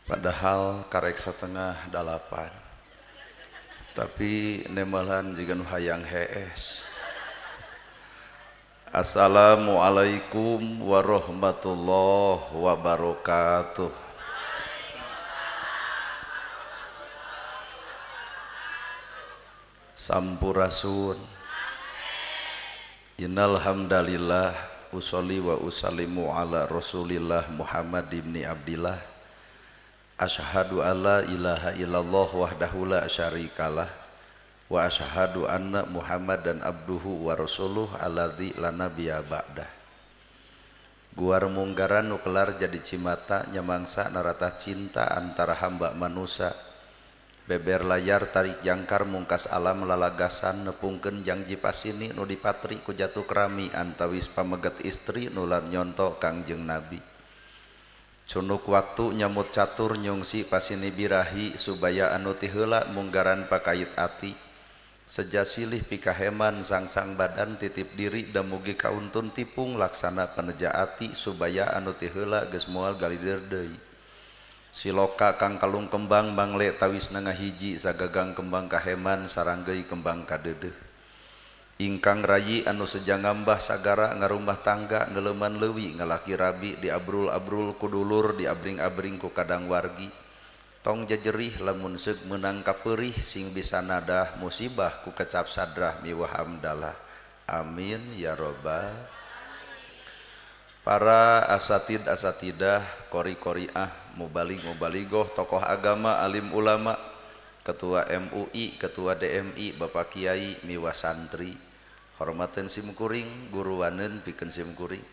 Padahal karek 7:30 tapi nembelan jiga nu hayang hees. Assalamualaikum warahmatullahi wabarakatuh. Sampurasun. Innal hamdalillah usolli wa usallimu ala Rasulillah Muhammad ibni Abdillah. Asyhadu alla ilaha illallah wahdahu la syarikalah wa asyhadu anna Muhammadan abduhu wa rasuluh alladzi la nabiyya ba'dah. Guar munggaran nu kelar jadi cimata nyamangsa narata cinta antara hamba manusa. Beber layar tarik jangkar mungkas alam lalagasan nepungkeun jangji pasini nu dipatri ku jatuh kerami antawis pameget istri nular nyonto Kangjeng Nabi. Cunuk waktu nyamut catur nyungsi pasini birahi subaya anu ti heula munggaran pakait ati. Seja silih pikaheman sangsang badan titip diri damugi kauntun tipung laksana peneja ati subaya anu ti heula geus moal galider deui. Siloka kang kalung kembang mangle tawis ngahiji sagagang kembang kaheman saranggeuy kembang kadeudeuh. Ingkang rayi anu seja ngambah sagara ngarumah tangga neleuman leuwi ngalaki rabi diabrul-abrul ku dulur diabring-abring ku kadang wargi. Tong jejerih lamun seug meunang kapeurih sing bisa nadah musibah ku kecap sadrah miwah hamdalah. Amin ya robbal. Para asatid asatidah, kori-koriah, mubalig mubaligoh, tokoh agama, alim ulama, ketua MUI, ketua DMI, bapak kiai, miwah santri, hormaten simkuring, guruwaneun pikeun simkuring.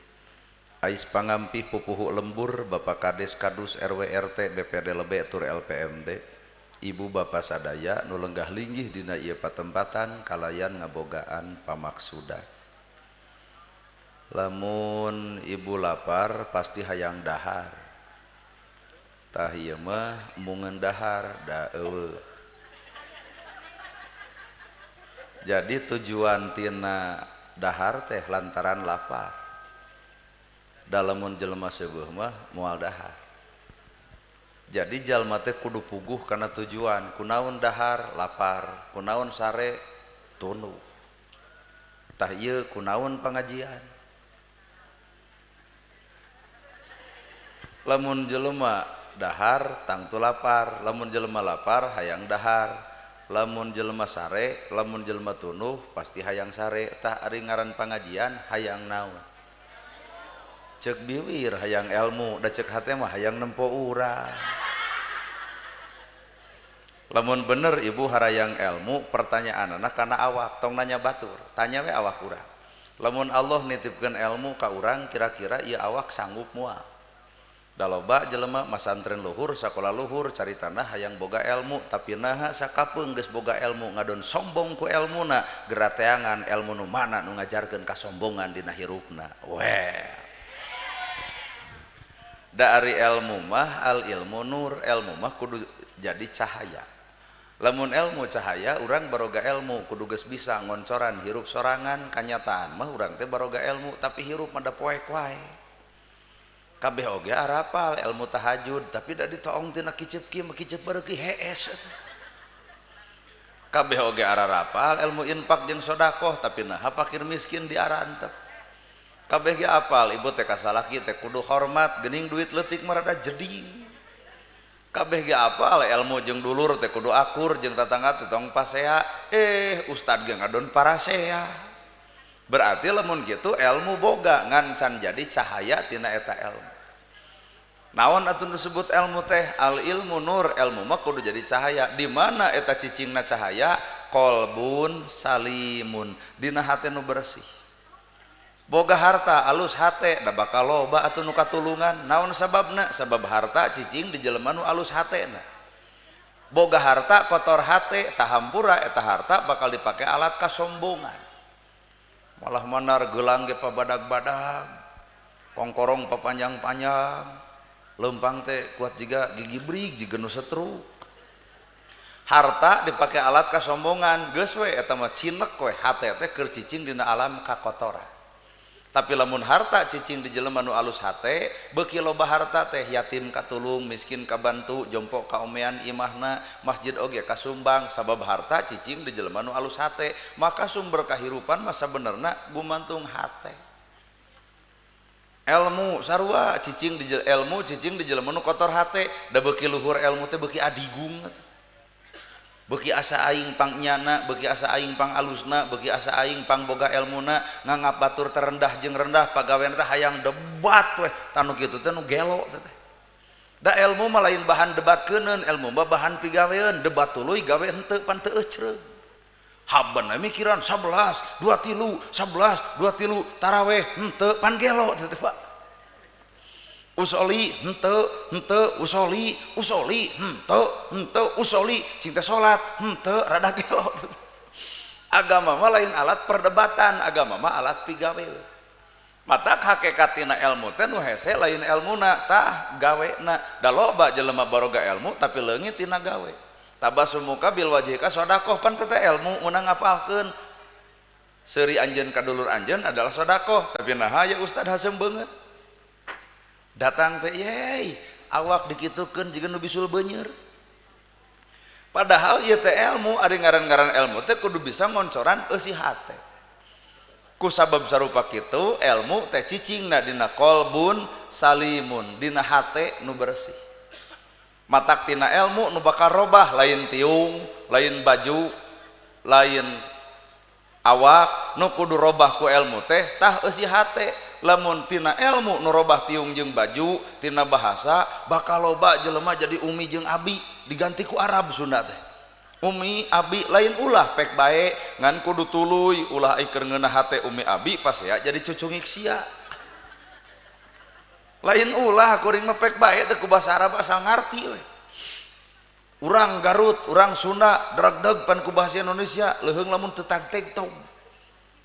Ais pangampih pupuhu lembur, bapak kades kadus RW RT BPD lebe tur LPMD, ibu bapak sadaya nu lenggah linggih dina ieu patempatan kalayan ngabogaan pamaksudan. Lamun ibu lapar pasti hayang dahar. Tah ieu mah embungeun dahar da eueuh. Jadi tujuan tina dahar teh lantaran lapar. Da lamun jelema seueuh mah moal dahar. Jadi jalma teh kudu puguh kana tujuan, kunaon dahar lapar, kunaon sare tunduh. Tah ieu kunaon pangajian. Lamun jelema dahar tangtu lapar, lamun jelema lapar hayang dahar, lamun jelema sare, lamun jelema tunuh pasti hayang sare. Tah ari ngaran pangajian hayang naon? Ceuk biwir hayang ilmu, da ceuk hate mah hayang nempo urang. Lamun bener ibu harayang ilmu, pertanyaanana kana awak, tong nanya batur, tanya we awak urang. Lamun Allah nitipkeun ilmu ka urang, kira-kira ieu awak sanggup moal? Da loba jelema masantren luhur, sakola luhur, cari tanah hayang boga ilmu, tapi naha sakapeung geus boga ilmu ngadon sombong ku elmuna, gerateangan ilmu nu mana nu ngajarkeun kasombongan dina hirupna. Weh. Da ari ilmu mah al ilmu nur, ilmu mah kudu jadi cahaya. Lamun ilmu cahaya, urang baroga ilmu kudu geus bisa ngoncoran hirup sorangan, kanyataan mah urang teh baroga ilmu tapi hirup mah da poek wae. Kabeh oge arapal ilmu tahajud tapi da ditoong tina kicep kieu mah kicep bareuki hees atuh. Kabeh oge ararapal ilmu infak jeung sedekah tapi naha fakir miskin diarantep. Kabeh ge apal ibu teh ka salaki teh kudu hormat geuning duit leutik mah rada jeding. Kabeh ge apal ilmu jeung dulur teh kudu akur jeung tatangga teh tong pasea, ustad ge ngadon parasea. Berarti lamun kitu ilmu boga ngan can jadi cahaya tina eta ilmu. Naon atuh disebut ilmu teh? Al ilmu nur, ilmu mah kudu jadi cahaya. Di mana eta cicingna cahaya? Qalbun salimun, dina hate nu bersih. Boga harta alus hate da bakal loba atuh nu katulungan. Naon sababna? Sabab harta cicing di jelema nu alus hatena. Boga harta kotor hate, tahampura eta harta bakal dipake alat kasombongan. Malah manar gelang ge pabadag-badag, kongkorong papanjang-panjang, lempang teh kuat jiga gigi brig jiga nu setruk. Harta dipake alat kasombongan, geus we eta mah cinek we hate teh keur cicing dina alam kakotoran. Tapi lamun harta cicing di jelema nu alus hate, beuki loba harta teh yatim katulung, miskin kabantu, jompo kaomean imahna, masjid oge kasumbang, sabab harta cicing di jelema nu alus hate. Maka sumber kahirupan mah sabenerna gumantung hate. Ilmu sarua cicing di ilmu cicing di jelema nu kotor hate, da beuki luhur ilmu teh beuki adigung atuh. Beuki asa aing pang nyana, beuki asa aing pang alusna, beuki asa aing pang boga elmuna, nganggap batur terendah jeung rendah, pagawean teh hayang debat weh, tanu kitu teh nu gelo teh. Da ilmu mah lain bahan debat keuneun, ilmu mah bahan pigaweun, debat tuluy gawe henteu pan teu eucreug. Haben we mikiran 11 2 3 11 2 3 taraweh henteu pan gelo teh Pak. Usoli henteu henteu usoli usoli henteu henteu usoli cing teh salat henteu rada gelo. Agama mah lain alat perdebatan, agama mah alat pigawe. Matak hakikatina ilmu teh nu hese lain elmuna tah gawena. Da loba jelema baroga ilmu tapi leungit tina gawe. Tabasumuka bil wajhika sedekah pan teh ilmu meunang ngapalkeun. Seuri anjeun ka dulur anjeun adalah sedekah, tapi naha ya ustad haseum beungeut. Datang teh yey awak dikitukeun jiga nu bisul beuneur. Padahal ieu teh ilmu, ari ngaran-ngaran ilmu teh kudu bisa ngoncoran eusi hate. Ku sabab sarupa kitu ilmu teh cicingna dina qalbun salimun, dina hate nu bersih. Matak tina ilmu nu bakal robah lain tiung, lain baju, lain awak, nu kudu robah ku ilmu teh tah eusi hate. Lamun tina ilmu nu robah tiung jeung baju, tina bahasa bakal loba jelema jadi umi jeung abi, diganti ku Arab Sunda teh. Umi abi lain ulah pek bae ngan kudu tuluy ulah iker ngeunah hate umi abi pas ya jadi cucungik sia. Lain ulah kuring mah pek bae teh ku bahasa Arab asal ngarti we. Urang Garut, urang Sunda dragdeg pan ku bahasa Indonesia leuheung lamun teu tag-teg tong.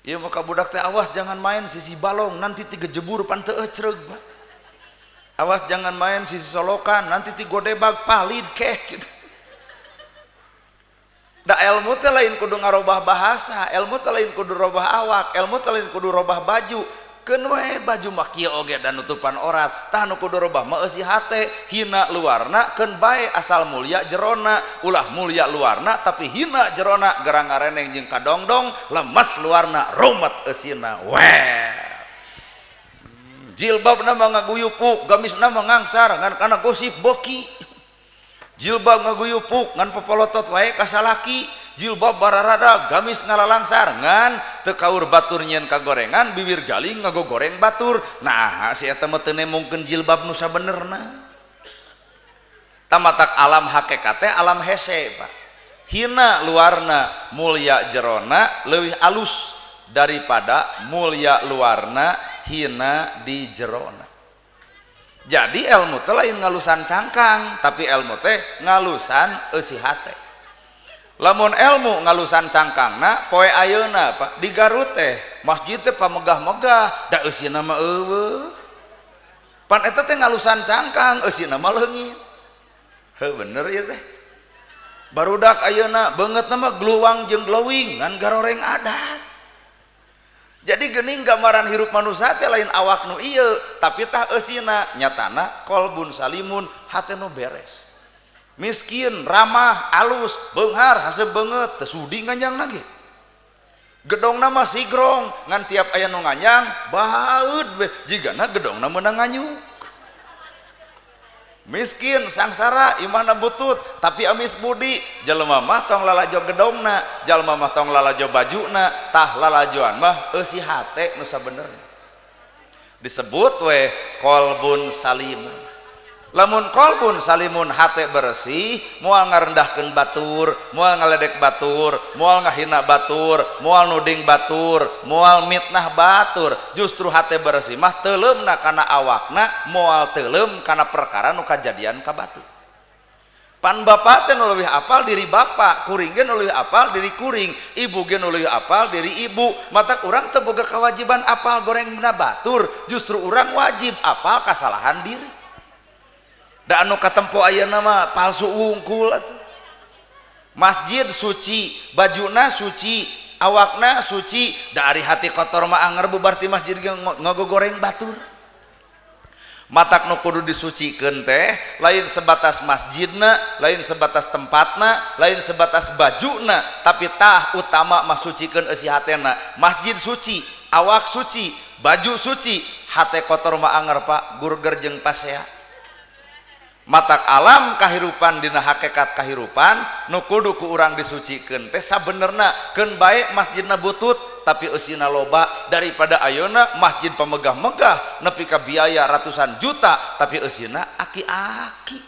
Ieu mah ka budak teh awas jangan main sisi balong nanti tiga jebur pan teu ecreug Pak. Awas jangan main sisi solokan nanti ti godebag palid keh gitu. Da ilmu teh lain kudu ngarobah bahasa, ilmu teh lain kudu robah awak, ilmu teh lain kudu robah baju. Keun we baju mah kieu oge dan nutupan orat, tah nu kudu robah mah eusi hate, hina luarna keun bae asal mulia jerona, ulah mulia luarna tapi hina jerona, gerang ngareneng jeung kadongdong, lemes luarna, rumet eusina we. Jilbabna mah ngaguyupuk, gamisna mah ngangsar ngan kana gosip boki. Jilbab ngaguyupuk ngan popolotot wae ka salaki, jilbab bararada gamis ngalalangsar ngan teu kaur batur nyieun kagorengan, bibir galing ngagogoreng batur. Nah si eta mah teu nemongkeun jilbab nu sabenerna. Tamatak alam hakikat teh alam hese Pak. Hina luarna mulia jerona leuwih alus daripada mulia luarna hina di jerona. Jadi ilmu teh lain ngalusan cangkang, tapi ilmu teh ngalusan eusi hate. Lamun ilmu ngalusan cangkangna poe ayeuna Pak di Garut teh masjid teh pamegah-megah da eusina mah eueuh. Pan eta teh ngalusan cangkang eusina mah leungit. Heuh bener ieu teh. Barudak ayeuna beungeutna mah gluwang jeung glowing ngan garoreng adat. Jadi geuning gambaran hirup manusia teh lain awak nu ieu tapi tah eusina nyatana qalbun salimun hate nu beres. Miskin, ramah, alus, beunghar, haseup beungeut, teu sudi nganjang lagi. Gedongna mah sigrong, ngan tiap aya nu nganjang baeud we jigana gedongna meunang nganyuk. Miskin, sangsara, imahna butut, tapi amis budi, jelema mah tong lalajo gedongna, jelema mah tong lalajo bajuna, tah lalajoan mah eusi hate nu sabenerna. Disebut we qalbun salimun. Lamun qalbun salimun hate bersih, moal ngarendahkeun batur, moal ngaledek batur, moal ngahina batur, moal nuding batur, moal mitnah batur. Justru hate bersih mah teuleumna kana awakna, moal teuleum kana perkara nu kajadian ka batur. Pan bapak teh nu leuwih apal diri bapak, kuring ge nu leuwih apal diri kuring, ibu ge nu leuwih apal diri ibu. Matak urang teu boga kewajiban apal gorengna batur, justru urang wajib apal kasalahan diri. Da anu katempo ayeuna mah palsu wungkul atuh. Masjid suci, bajuna suci, awakna suci, da ari hati kotor mah anger bubar ti masjid ge ngagogoreng batur. Matak nu kudu disucikeun teh lain sebatas masjidna, lain sebatas tempatna, lain sebatas bajuna, tapi tah utama mah sucikeun eusi hatena. Masjid suci, awak suci, baju suci, hate kotor mah anger Pak, gurger jeung pasea. Matak alam kahirupan dina hakikat kahirupan nu kudu ku urang disucikeun teh sabenerna keun bae masjidna butut tapi eusina loba daripada ayeuna masjid pamegah-megah nepi ka biaya ratusan juta tapi eusina aki-aki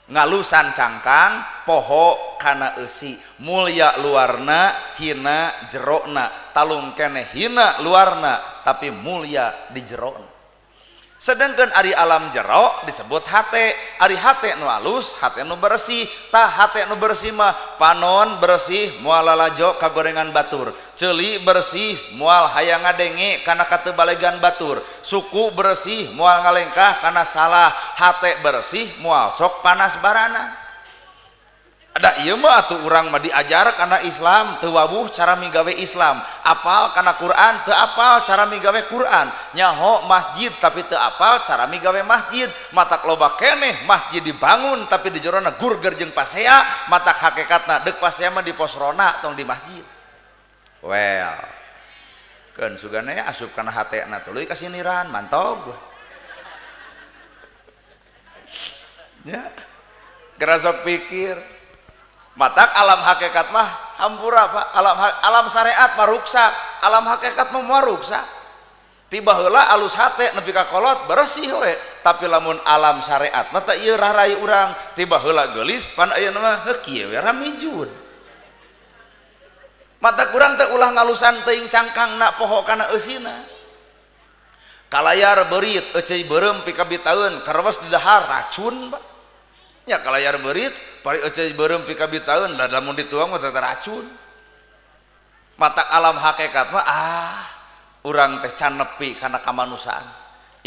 ngalusan cangkang poho kana eusi, mulia luarna hina jerona, talung keneh hina luarna tapi mulia di jerona. Sedangkan ari alam jero disebut hate, ari hate nu alus, hate nu bersih. Tah hate nu bersih mah panon bersih moal lalajo kagorengan batur, ceuli bersih moal hayang ngadenge kana katebalegan batur, suku bersih moal ngalengkah kana salah, hate bersih moal sok panas barana. Ada ieu mah atuh urang mah diajar kana Islam teu wawuh cara migawe Islam, apal kana Quran teu apal cara migawe Quran, nyaho masjid tapi teu apal cara migawe masjid, matak loba keneh masjid dibangun tapi di jerona gurger jeung pasea, matak hakikatna deuk pasea mah di pos rona tong di masjid. Well, keun sugana asup kana hatena tuluy kasiniran mantog. Ya, gerasok pikir. Matak alam hakikat mah hampura Pak, alam syariat mah ruksak, alam hakikat mah moal ruksak. Tiba heula alus hate nepi ka kolot bersih we, tapi lamun alam syariat mah teh ieu rarai urang, tiba heula geulis pan ayeuna mah heuh kieu we ramijud. Matak urang teh ulah ngalusan teuing cangkangna poho kana eusina. Kalayar beurit euceuy beureum pikabitaeun karewes di dahar racun Pak. Nya kalayar beurit pari euceuy beureum pikabitaeun da lamun dituang mah teh racun. Matak alam hakikat mah urang teh can nepi kana kamanusiaan.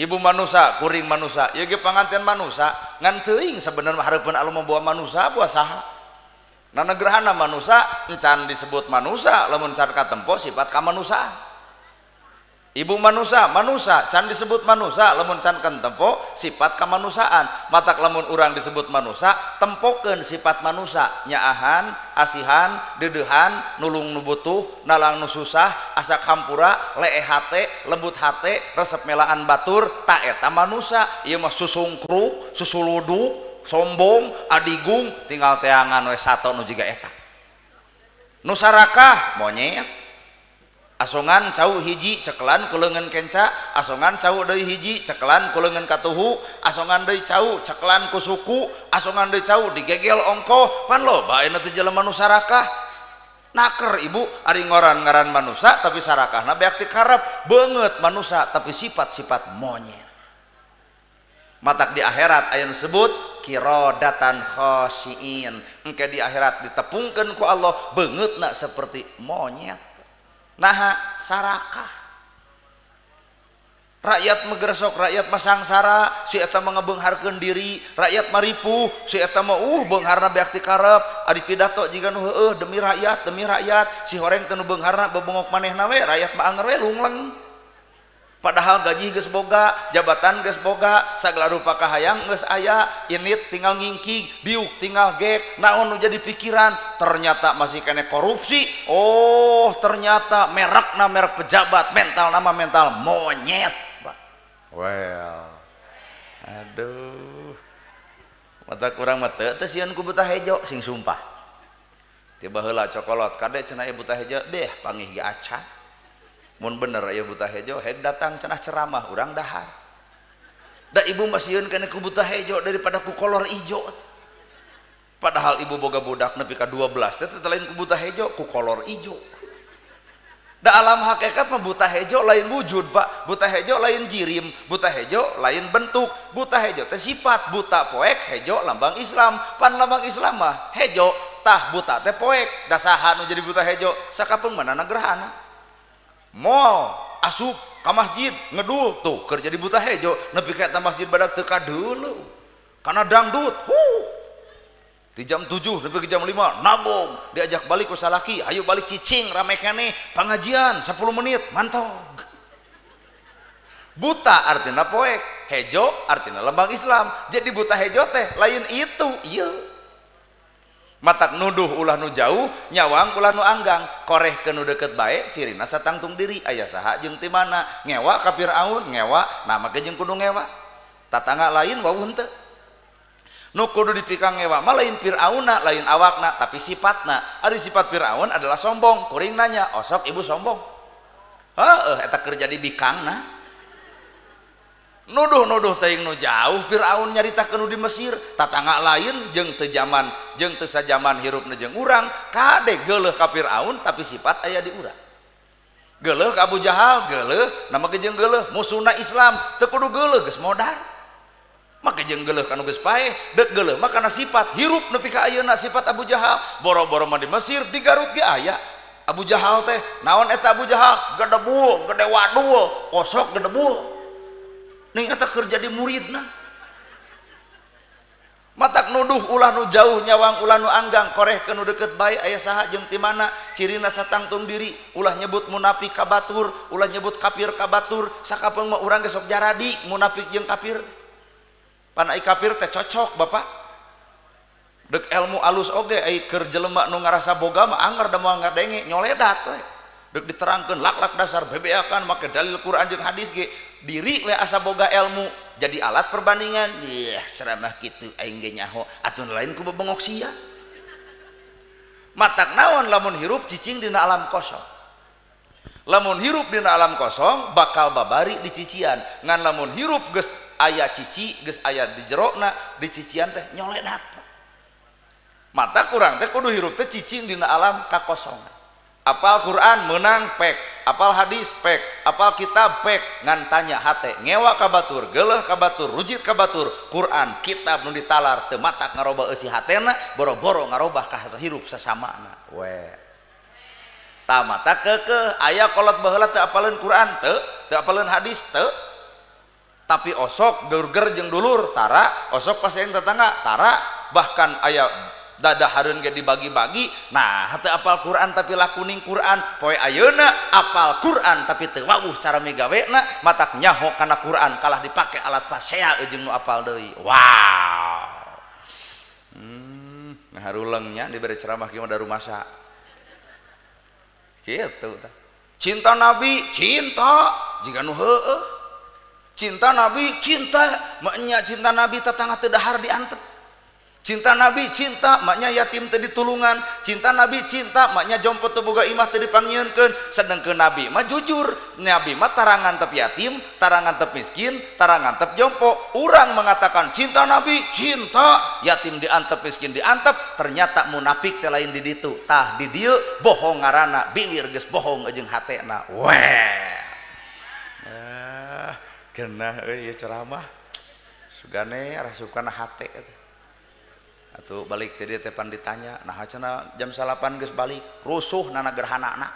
Ibu manusa, kuring manusa, ieu ge panganten manusa, ngan teuing sabenerna hareupeun anu membawa manusa buah saha. Nana gerhana manusa encan disebut manusa lamun can katempo sifat kamanusiaan. Ibu manusa, manusa can disebut manusa lamun can katempo sifat kamanusiaan. Matak lamun urang disebut manusa tempokeun sifat manusa, nyaahan, asihan, deudeuhan, nulung nu butuh, nalang nu susah, asak hampura, leeh hate, lembut hate, resep melaan batur, ta eta manusa. Ieu mah susungkruk, susuluduk, sombong, adigung, tinggal teangan we sato nu jiga eta. Nu sarakah monyet. Asongan cau hiji cekelan ku leungeun kenca, asongan cau deui hiji cekelan ku leungeun katuhu, asongan deui cau cekelan ku suku, asongan deui cau digegel ongkoh, pan loba ayeuna teh jelema nu sarakah. Naker ibu ari ngoran ngaran manusa tapi sarakahna beak ti karep, beungeut manusa tapi sifat-sifat monyet. Matak di akhirat aya nu sebut kirodatan khasiin, engke di akhirat ditepungkeun ku Allah beungeutna seperti monyet. Naha sarakah. Rakyat megersok, rakyat mah sangsara, si eta mah ngabeungharkeun diri, rakyat mah ripuh, si eta mah beungharna beak ti karep, ari pidato jiga nu heueuh demi rakyat, si horeng teh nu beungharna bebongok manehna we, rakyat mah anger we lungleng. Padahal gaji geus boga, jabatan geus boga, sagala rupa kahayang geus aya, init tinggal ngingkig, diuk tinggal gek, naon nu jadi pikiran, ternyata masih kene korupsi. Oh, ternyata merekna merek pejabat, mental nama mental monyet, Pak. Well. Aduh. Mata kurang mah teu sieun ku buta hejo sing sumpah. Tiba heula cokolot kade cenah ieu buta hejo, deh pangih ge acan. Mun bener aya buta hejo heg datang cenah ceramah urang dahar. Da ibu mah sieun kana ku buta hejo daripada ku kolor ijo. Padahal ibu boga budak nepi ka 12 teh teh lain ku buta hejo, ku kolor ijo. Da alam hakikat mah buta hejo lain wujud, Pak. Buta hejo lain jirim, buta hejo lain bentuk, buta hejo teh sifat, buta poek hejo lambang Islam. Pan lambang Islam mah hejo, tah buta teh poek. Da saha nu jadi buta hejo? Sakapeung manana gerhana. Mall asup ka masjid ngedul tuh keur jadi buta hejo nepi ka eta masjid badak teu kadeuleu kana dangdut. Huh. Di jam 7 nepi ke jam 5 nabung, diajak balik ku salaki, ayo balik cicing rame keneh, pengajian 10 menit mantog. Buta artinya poek, hejo artinya lambang Islam. Jadi buta hejo teh lain itu, iya. Matak nuduh ulah nu jauh, nyawang ulah nu anggang, koreh ke nu deket bae cirina satangtung diri, aya saha jeung ti mana, ngewa ka Firaun, ngewa, nah make jeung kudu ngewa. Tatangga lain wawuh henteu. Nu kudu dipikang ngewa mah lain Firaunna, lain awakna, tapi sifatna. Ari sifat Firaun adalah sombong, kuring nanya, osok ibu sombong. Heeh, eta keur jadi bikangna. Nuduh-nuduh teuing nu jauh Firaun nyaritakeun nu di Mesir, tatangga lain jeung teu zaman, jeung teu sajaman hirupna jeung urang, kade geuleuh ka Firaun tapi sifat aya di urang. Geuleuh ka Abu Jahal, geuleuh, nama ge jeung geuleuh, musuhna Islam, teu kudu geuleuh geus modar. Make jeung geuleuh ka nu geus paeh, deuk geuleuh mah kana sifat hirup nepi ka ayeuna sifat Abu Jahal, boro-boro mah di Mesir, di Garut ge aya. Abu Jahal teh, naon eta Abu Jahal? Gedebul, gede wadul, kosok gedebul. Ning eta keur jadi muridna. Matak nuduh ulah nu jauh nyawang ulah nu anggang, koreh ke nu deket bae aya saha jeung ti mana, cirina satangtung diri, ulah nyebut munafik ka batur, ulah nyebut kafir ka batur, sakapeung mah urang ge sok jaradi munafik jeung kafir. Pan ai kafir teh cocok Bapak. Deuk ilmu alus oge ai keur jelema nu ngarasa boga mah anger da moal ngadenge nyoledat we. Deuk diterangkeun lak-lak dasar bebeakan make dalil Quran jeung hadis ge diri we asa boga ilmu jadi alat perbandingan. Yeh ceramah kitu aing ge nyaho atuh lain ku bebengok sia. Matak naon lamun hirup cicing dina alam kosong. Lamun hirup dina alam kosong bakal babari di cician. Ngan lamun hirup geus aya cici, geus aya di jerona di cician teh nyoledat. Mata kurang teh kudu hirup teh cicing dina alam kakosongan. Apal Quran menang pek, apal hadis pek, apal kitab pek, ngan tanya hate ngewa ka batur, geuleuh ka batur, rujit ka batur, Quran kitab nu ditalar teu matak ngarobah eusi hatena, boro-boro ngarobah ka hirup sasamana. We. Tah mata keukeuh aya kolot baheula teu apaleun Quran teu, teu apaleun hadis teu. Tapi osok geurger jeung dulur tara, osok pasien tetangga tara, bahkan aya dadahareun ge dibagi-bagi. Nah, teu apal Quran tapi lakuning Quran, poe ayeuna apal Quran tapi teu wawuh cara migawena, matak nyaho kana Quran kalah dipake alat pasea jeung nu apal deui. Wow. Ngaharuleng nya dibere ceramah kieu mah darumasa. Kitu tah. Cinta Nabi, cinta jiga nu heueuh. Cinta Nabi, cinta, maknya cinta Nabi tetangga teu dahar diantep. Cinta Nabi, cinta, maknya yatim teu ditulungan. Cinta Nabi, cinta, maknya jompo teu boga imah teu dipanggieunkeun. Sedengkeun Nabi mah jujur, Nabi mah tarangan tep yatim, tarangan tep miskin, tarangan tep jompo. Urang mengatakan cinta Nabi, cinta, yatim diantep, miskin diantep, ternyata munafik teh lain di ditu. Tah di dieu bohong ngaranna, biwir geus bohong jeung hatena. Weh. Ah, genah euy ieu ceramah. Sugane rasupkeun hate eta. Atuh balik teh dia teh pan ditanya, nah cenah jam 9 geus balik, rusuh nana gerhanana.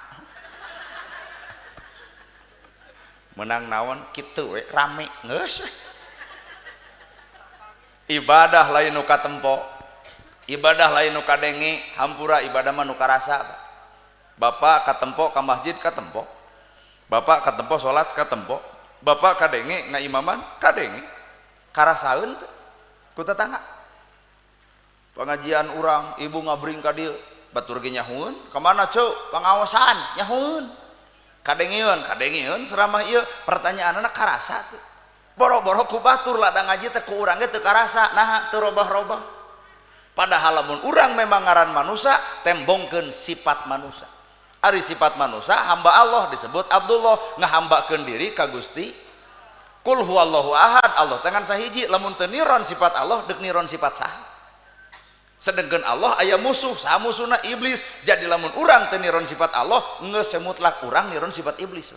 Menang naon kitu we rame geus. Ibadah lain nu katempo, ibadah lain nu kadenge, hampura ibadah mah nu karasa. Bapak katempo ka masjid katempo, bapak katempo salat katempo, bapak kadenge ngaimaman kadenge, karasaeun teh ku tetangga. Pengajian urang ibu ngabring ka dieu batur ge nyahueun ka mana ceu pangaosan nyahueun kadengeun kadengeun ceramah ieu pertanyaanna karasa teu boro-boro ku batur ladang ngaji teh ku urang ge teu karasa naha teu robah-robah. Padahal lamun urang memang ngaran manusa tembongkeun sifat manusa. Ari sifat manusa hamba Allah disebut Abdullah ngahambakeun diri ka Gusti. Kul huwallahu ahad, Allah teh ngan sahiji, lamun teu niron sifat Allah deuk niron sifat saha. Sedengkeun Allah aya musuh, saha musuhna iblis. Jadi lamun urang teu niron sifat Allah, geus mutlak urang niron sifat iblis.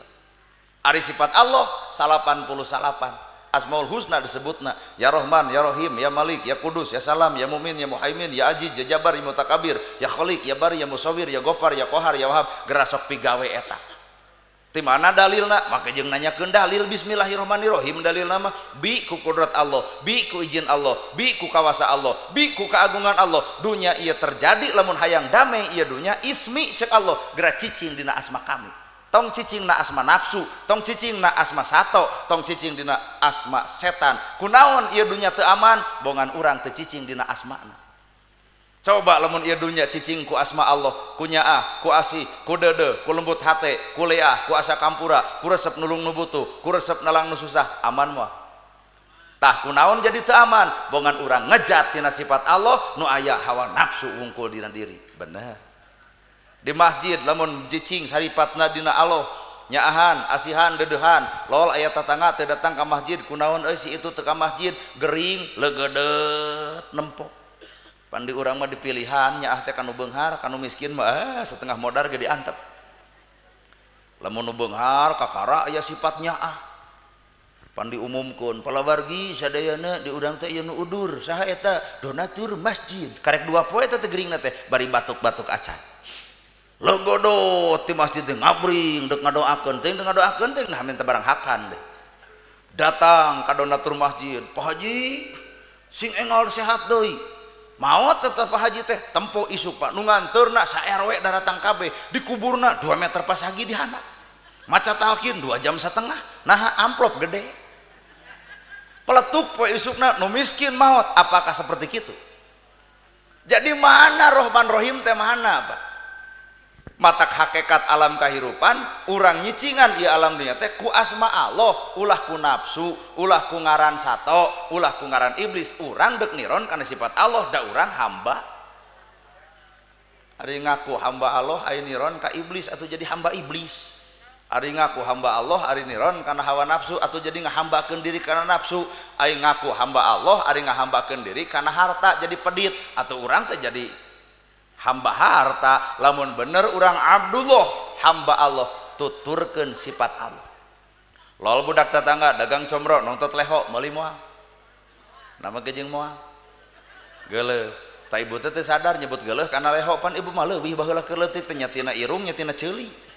Ari sifat Allah 88. Asmaul Husna disebutna Ya Rahman, Ya Rahim, Ya Malik, Ya Kudus, Ya Salam, Ya Mumin, Ya Muhaimin, Ya Aziz, Ya Jabar, Ya Mutakabir, Ya Khalik, Ya Bari, Ya Musawir, Ya Gopar, Ya Kohar, Ya Wahab. Gerasok pigawe eta. Ti mana dalilna? Make jeung nanyakeun dalil bismillahirrahmanirrahim dalilna mah bi ku kudrat Allah, bi ku izin Allah, bi ku kawasa Allah, bi ku keagungan Allah. Dunya ieu terjadi lamun hayang damai ieu dunya ismi cek Allah geura cicing dina asma kami. Tong cicing na asma nafsu, tong cicing na asma sato, tong cicing dina asma setan. Kunaon ieu dunya teu aman? Bongan urang teu cicing dina asmana. Coba lamun ieu dunya cicing ku asma Allah, ku nyaah, ku asih, ku deudeuh, ku lembut hate, ku leah, ku asa kampura, ku resep nulung nu butuh, ku resep nalang nu susah, aman moal? Tah kunaon jadi teu aman? Bongan urang ngejat tina sifat Allah nu aya hawa nafsu wungkul dina diri. Bener. Di masjid lamun cicing saripatna dina Allah, nyaahan, asihan, deudeuhan, lol aya tatangga teu datang ka masjid, kunaon euy si itu teu ka masjid, gering, leugeudeut nempo. Pan di urang mah dipilihan nyaah teh kanu beunghar, kanu miskin mah setengah modar ge diantep. Lamun nu beunghar kakara aya sifat nyaah. Pan diumumkeun palawargi sadayana di urang teh ieu nu udur, saha eta donatur masjid. Karek dua poe eta teh geringna teh bari batuk-batuk acan. Legodot ti masjid teh ngabring deuk ngadoakeun teh ngadoakeun teh nah minta barang hakan deh. Datang ka donatur masjid, Pak Haji sing enggal sehat deui. Maot tetep Pak Haji teh tempo isuk Pak nu nganteurna sa RW daratang kabeh dikuburna 2 meter pasagi di handap maca talqin 2,5 jam nah amplop gede peletuk poe isukna nu miskin maot. Apakah seperti kitu? Jadi mana Rohman Rohim teh mana Pak? Matak hakikat alam kahirupan urang nyicingan ieu alam dunya teh ku asma Allah, ulah ku nafsu, ulah ku ngaran sato, ulah ku ngaran iblis. Urang deuk niron kana sifat Allah da urang hamba. Ari ngaku hamba Allah ari niron ka iblis atau jadi hamba iblis. Ari ngaku hamba Allah ari niron kana hawa nafsu atau jadi ngahambakeun diri kana nafsu. Ari ngaku hamba Allah ari ngahambakeun diri kana harta jadi pedit atau urang teh jadi hamba harta. Lamun bener urang Abdullah hamba Allah tuturkeun sifat Allah. Lol budak tetangga dagang comro nontot leho meuli moal nama ge jeung moal geuleuh. Ta ibu teh sadar nyebut geuleuh kana leho pan ibu mah leuwih baheula keur leutik teh nyatina irung nyatina ceuli.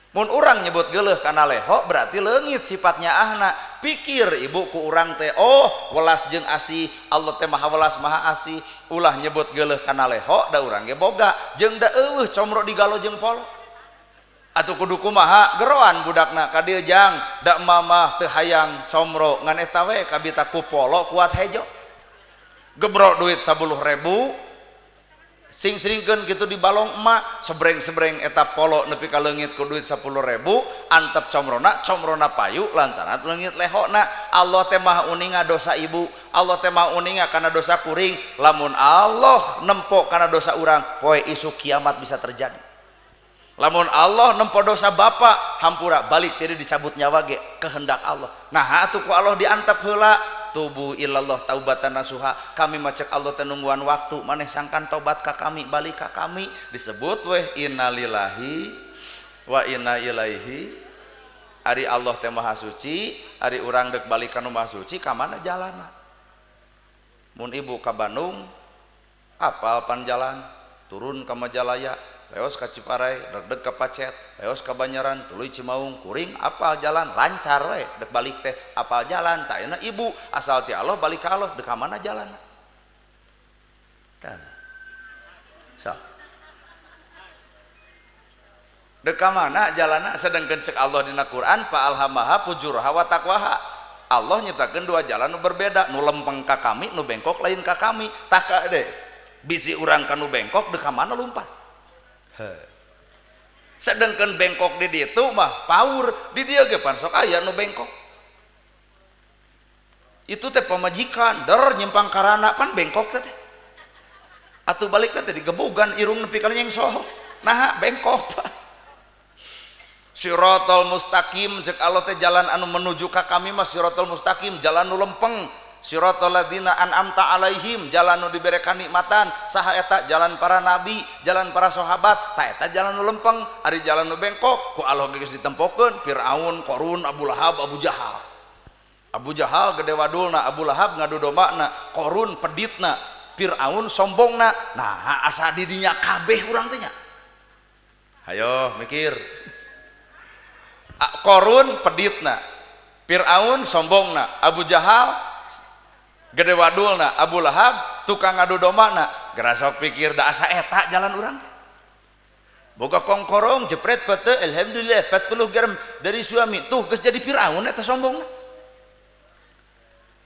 Mun urang nyebut geuleuh kana leho berarti leungit sifatnya ahna. Pikir ibu ku urang teh oh welas jeung asih Allah teh maha welas maha asih. Ulah nyebut geuleuh kana leho da urang ge boga jeung da eueuh comro digalo jeung polo. Atuh kudu kumaha geroan budakna ka dieu jang da mamah teu hayang comro ngan eta we kabita ku polo kuat hejo. Gebrok duit 10.000 sing seringkeun kitu di balong emak sebreng-sebreng eta polo nepi ka leungit ku duit 10.000 antep comrona comrona payu lantaran leungit lehona. Allah teh maha uninga dosa ibu, Allah teh maha uninga kana dosa kuring. Lamun Allah nempo kana dosa urang poe isuk kiamat bisa terjadi. Lamun Allah nempo dosa bapak hampura balik tadi dicabut nyawa ge kehendak Allah. Nah atuh ku Allah diantep heula tubu ilallah taubatan nasuha. Kami macek Allah teh nungguan waktu maneh sangkan tobat ka kami balik ka kami disebut weh innalillahi wa inna ilaihi. Ari Allah teh maha suci, ari urang deuk balik ka nu maha suci ka mana jalana? Mun ibu ka Bandung apal pan jalan turun ka Majalaya leos ka Ciparai deg-deg ka Pacet leos ka Banjaran tuluy Cimaung kuring apal jalan lancar we dek balik teh apal jalan. Tak enak ibu asal ti Allah balik ka Allah dek ka mana jalanna tah so dek ka mana jalanna? Sedengkeun cek Allah dina Quran fa alhamaha fujurha wa taqwaha. Allah nyiptakeun dua jalan nu berbeda, nu lempeng ka kami nu bengkok lain ka kami. Tah ka de bisi urang ka nu bengkok dek ka mana lumpat. Sedangkan bengkok di ditu mah paur di dieu ge pan sok aya nu bengkok. Itu teh pamajikan der nyimpang karana pan bengkok teh. Atuh balik teh digebugan irung nepi ka nyengsoh. Nah bengkok Pak. Siratal mustaqim cek Allah teh jalan anu menuju ka kami mah siratal mustaqim jalan nu lempeng. Siratal ladzina an'amta alaihim jalan nu dibere kanikmatan saha eta jalan para nabi jalan para sahabat ta eta jalan nu lempeng. Ari jalan nu bengkok ku Allah geus ditempokeun Firaun, Qarun, Abu Lahab, Abu Jahal. Abu Jahal gede wadulna, Abu Lahab ngadu dombana, Qarun peditna, Firaun sombongna. Nah asa di dinya kabeh urang teh nya. Hayo mikir. Korun peditna, Fir'aun sombongna, Abu Jahal gede wadulna, Abu Lahab tukang ngadu domana. Gerasok pikir da asa eta jalan urang. Boga kongkorong jepret pete, alhamdulillah 40 gram dari suami. Tuh geus jadi Fir'aun eta sombongna.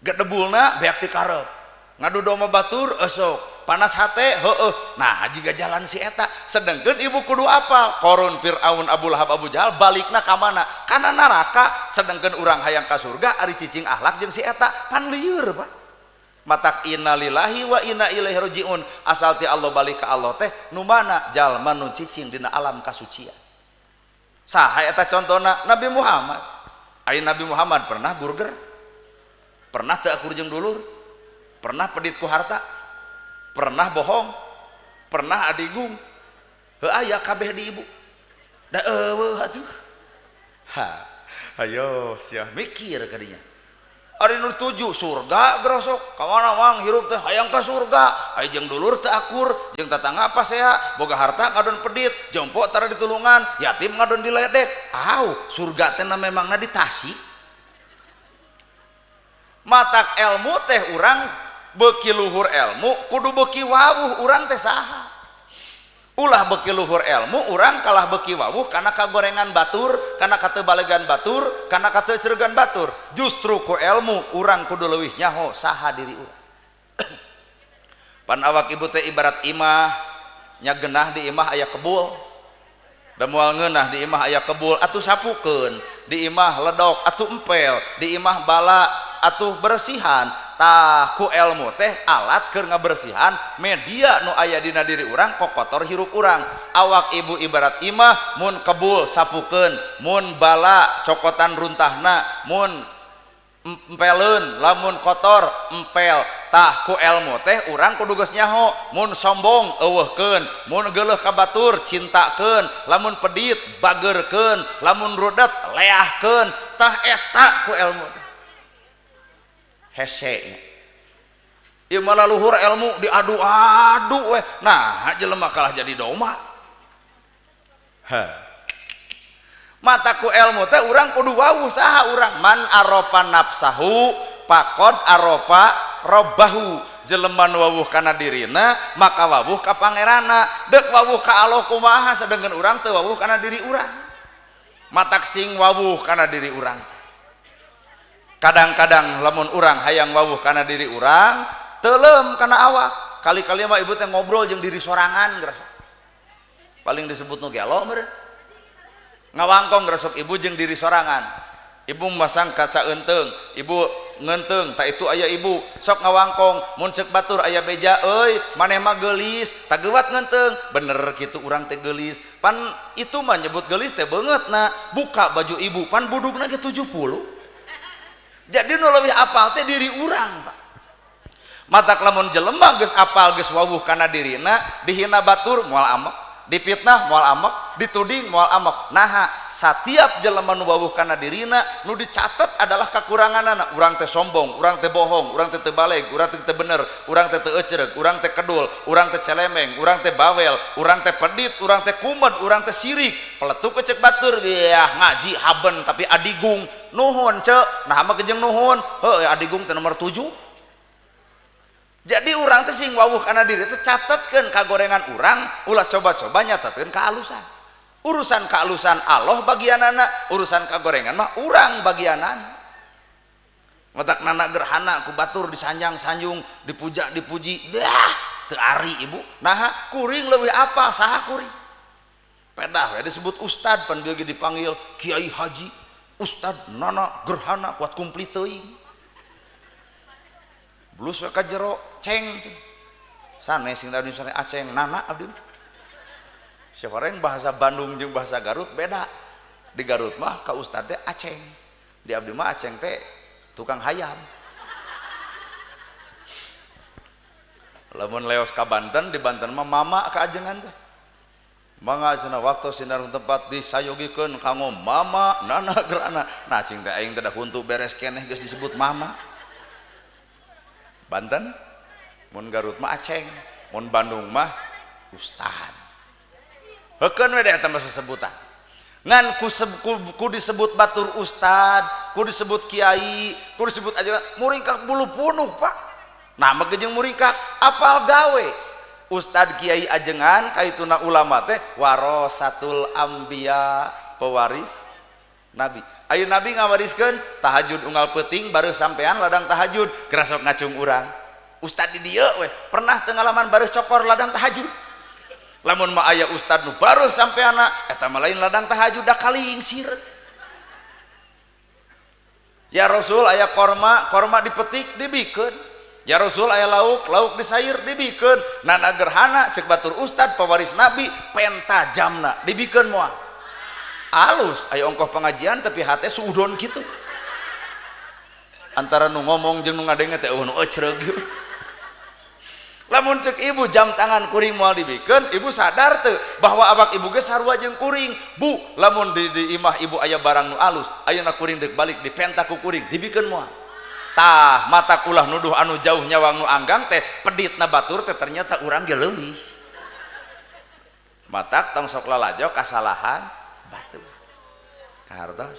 Gedebulna beak ti karep. Ngadu doma batur esok, panas hate heueuh. Nah jiga jalan si eta. Sedengkeun ibu kudu apal Korun, Fir'aun, Abu Lahab, Abu Jahal balikna ka mana? Kana neraka. Sedengkeun urang hayang ka surga ari cicing akhlak jeung si eta pan lieur Pak. Matak innalillahi wa inna ilaihi rajiun. Asal ti Allah balik ka Allah teh nu mana jalma nu cicing dina alam kasucian. Saha eta contona? Nabi Muhammad. Ari Nabi Muhammad pernah burger? Pernah teu akur jeung dulur? Pernah pedit ku harta? Pernah bohong? Pernah adigung? Heuh aya kabeh di ibu. Da eueuh atuh. Ha, ayo sia mikir kadinya. Ari nu tujuh surga gerosok ka mana mang hirup teh hayang ka surga. Ari jeung dulur teu akur, jeung tatangga pasea, boga harta ngadon pedit, jompo tara ditulungan, yatim ngadon diledek. Au, surga teh memangna di Tasik. Matak ilmu teh urang beuki luhur ilmu kudu beuki wawuh urang teh saha. Ulah beuki luhur ilmu urang kalah beuki wawuh kana kagorengan batur, kana katebalegan batur, kana kateceregan batur. Justru ku ilmu urang kudu leuwih nyaho saha diri urang. Pan awak ibu teh ibarat imah, nya genah di imah aya kebul. Da moal ngeunah di imah aya kebul atuh sapukeun, di imah ledok atuh empel, di imah bala atuh bersihan. Tah ku ilmu teh alat keur ngabersihan media nu aya dina diri urang kokotor hirup urang. Awak ibu ibarat imah, mun kebul sapukeun, mun bala cokotan runtahna, mun empeleun lamun kotor empel. Tah ku ilmu teh urang kudu geus nyaho, mun sombong eueuhkeun, mun geuleuh ka batur cintakeun, lamun pedit bageurkeun, lamun rudet leahkeun. Tah eta ku ilmu teh hese nya. Ieu mah luhur ilmu diadu-adu weh. Nah jelema kalah jadi doma. Ha. Mata ku ilmu teh urang kudu wawuh saha urang. Man arofa nafsahu faqad arofa robbahu. Jelema nu wawuh kana dirina maka wawuh ka pangeranna. Deuk wawuh ka Allah kumaha sedengkeun urang teu wawuh kana diri urang. Matak sing wawuh kana diri urang. Kadang-kadang lamun urang hayang wawuh kana diri urang teuleum kana awak. Kali-kali mah ibu teh ngobrol jeung diri sorangan geus. Paling disebut nu gelo meureun. Ngawangkong geus ibu jeung diri sorangan. Ibu masang kaca eunteng, ibu ngeunteung, tak itu aya ibu sok ngawangkong, mun ceuk batur aya beja euy, maneh mah geulis, tageuwat ngeunteung. Bener kitu urang teh geulis. Pan itu mah nyebut geulis teh beungeutna, buka baju ibu pan budugna ge 70. Jadi nu leuwih apal teh diri urang, Pak. Matak lamun jelema geus apal geus wawuh kana dirina, dihina batur moal amek, dipitnah moal amek, dituding moal amek. Naha satiap jelema nu wawuh kana dirina nu dicatet adalah kakuranganana. Urang teh sombong, urang teh bohong, urang teh teu baleg, urang teh teu bener, urang teh teu eceureuh, urang teh kedul, urang teh celemeng, urang teh bawel, urang teh pedit, urang teh kumed, urang teh sirik. Peletuk cek batur, biah ngaji haben tapi adigung. Nuhun cek, nah mah kejeng nuhun. Heuh adigung teh nomor 7. Jadi urang teh sing wawuh kana diri teh catetkeun kagorengan urang, ulah coba-coba nyatetkeun kaalusan. Urusan kaalusan Allah bagianana, urusan kagorengan mah urang bagianana. Matak nana gerhana ku batur disanjang-sanjung, dipuja dipuji, dah teu ari ibu. Naha kuring leuwih apa saha kuring? Pedah we disebut ustad pan bieu ge dipanggil kiai haji, ustad nana gerhana kuat kumplit teuing. Blus we ka jero ceng sanes sing tadi sare aceng nana abdi. Siapa bahasa Bandung jeung bahasa Garut beda. Di Garut mah ka ustad teh aceng, di abdi mah aceng teh tukang hayam. Lamun leos ka Banten, di Banten mah mama ka ajengan teh. Mangga cenah waktu sinar tempat disayogikeun kanggo mama nana gerana. Nah cing teh aing teh da huntu beres keneh geus disebut mama. Banten, mun Garut mah aceng, mun Bandung mah ustad. Heukeun we da eta mah sesebutan. Ngan ku disebut batur ustad, ku disebut kiai, ku disebut aja muringkak bulu punuh pak. Nah mah jeung muringkak apal gawe ustad kiai ajengan kaituna ulama teh warasatul anbiya, pewaris nabi. Ayo nabi ngawariskeun tahajud unggal peuting, baru sampean ladang tahajud kerasok ngacung urang. Ustad di dieu we pernah pengalaman baru cokor ladang tahajud? Lamun mah aya ustad nu baru sampeana, eta mah lain ladang tahajud, da kalingsir. Ya Rasul, aya korma, korma dipetik dibikeun. Ya Rasul, aya lauk, lauk disair dibikeun. Nana gerhana cek batur ustad pewaris nabi penta jamna dibikeun moal? Alus aya ongkoh pengajian tapi hate suudon kitu antara nu ngomong jeung nu ngadenge teh eueuh nu ecreug. Lamun cek ibu jam tangan kuring moal dibikeun, ibu sadar teu bahwa awak ibu ge sarua jeung kuring? Bu, lamun di imah ibu aya barang nu alus, ayeuna kuring deuk balik dipenta ku kuring, dibikeun moal? Tah, mata kulah nuduh anu jauh nyawang nu anggang teh peditna batur teh ternyata urang ge leuwih. Matak tong sok lalajo kasalahan batur. Kahartos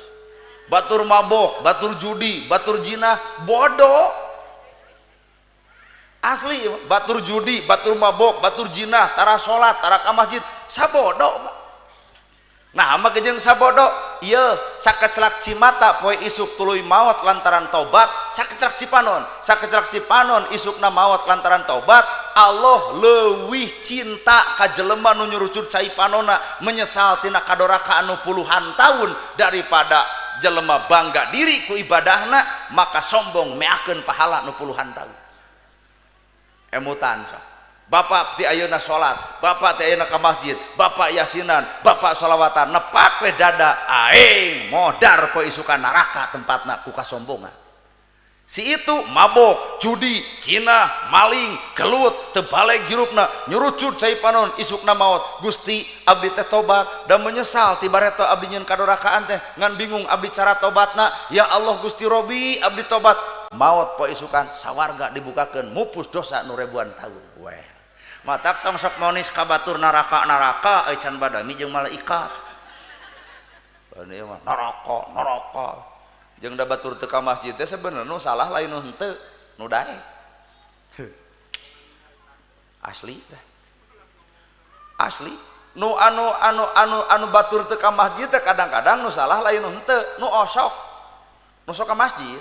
batur mabok, batur judi, batur jinah, bodoh asli. Batur judi, batur mabok, batur jinah, tara salat, tara ka masjid, sabodo. Nah mah jeung sabodo ieu sakecelak cimata poe isuk tuluy maot lantaran tobat, sakecelak cipanon, sakecelak cipanon isukna maot lantaran tobat. Allah leuwih cinta ka jelema nu nyurucur cai panona menyesal tina kadoraka anu puluhan tahun daripada jelema bangga diri ku ibadahna maka sombong meakeun pahala nu puluhan tahun. Emutan sok. Bapak ti ayeuna salat, bapak ti ayeuna ka masjid, bapak yasinan, bapak sholawatan, nepak we dada, aing modar poe isukan neraka tempatna ku kasombongan. Si itu mabok, judi, cina, maling, gelut, terbalik hirupna, nyurucut cai panon, isukna maot. Gusti, abdi teh tobat dan menyesal ti bareto abdi nyeun kadorakaan teh, ngan bingung abdi cara tobatna. Ya Allah Gusti Robi, abdi tobat. Maot poe isukan, sawarga dibukakeun, mupus dosa nu ribuan tahun. Weh. Matak tong sok monis ka batur neraka-neraka euy can badami jeung malaikat. Ieu mah neraka, neraka. Jeung da batur teu ka masjid teh sebenarnya nu salah lain nu henteu, nu daek. Asli teh. Asli nu anu anu anu anu batur teu ka masjid teh kadang-kadang nu salah lain nu henteu, nu osok. Nu sok ka masjid.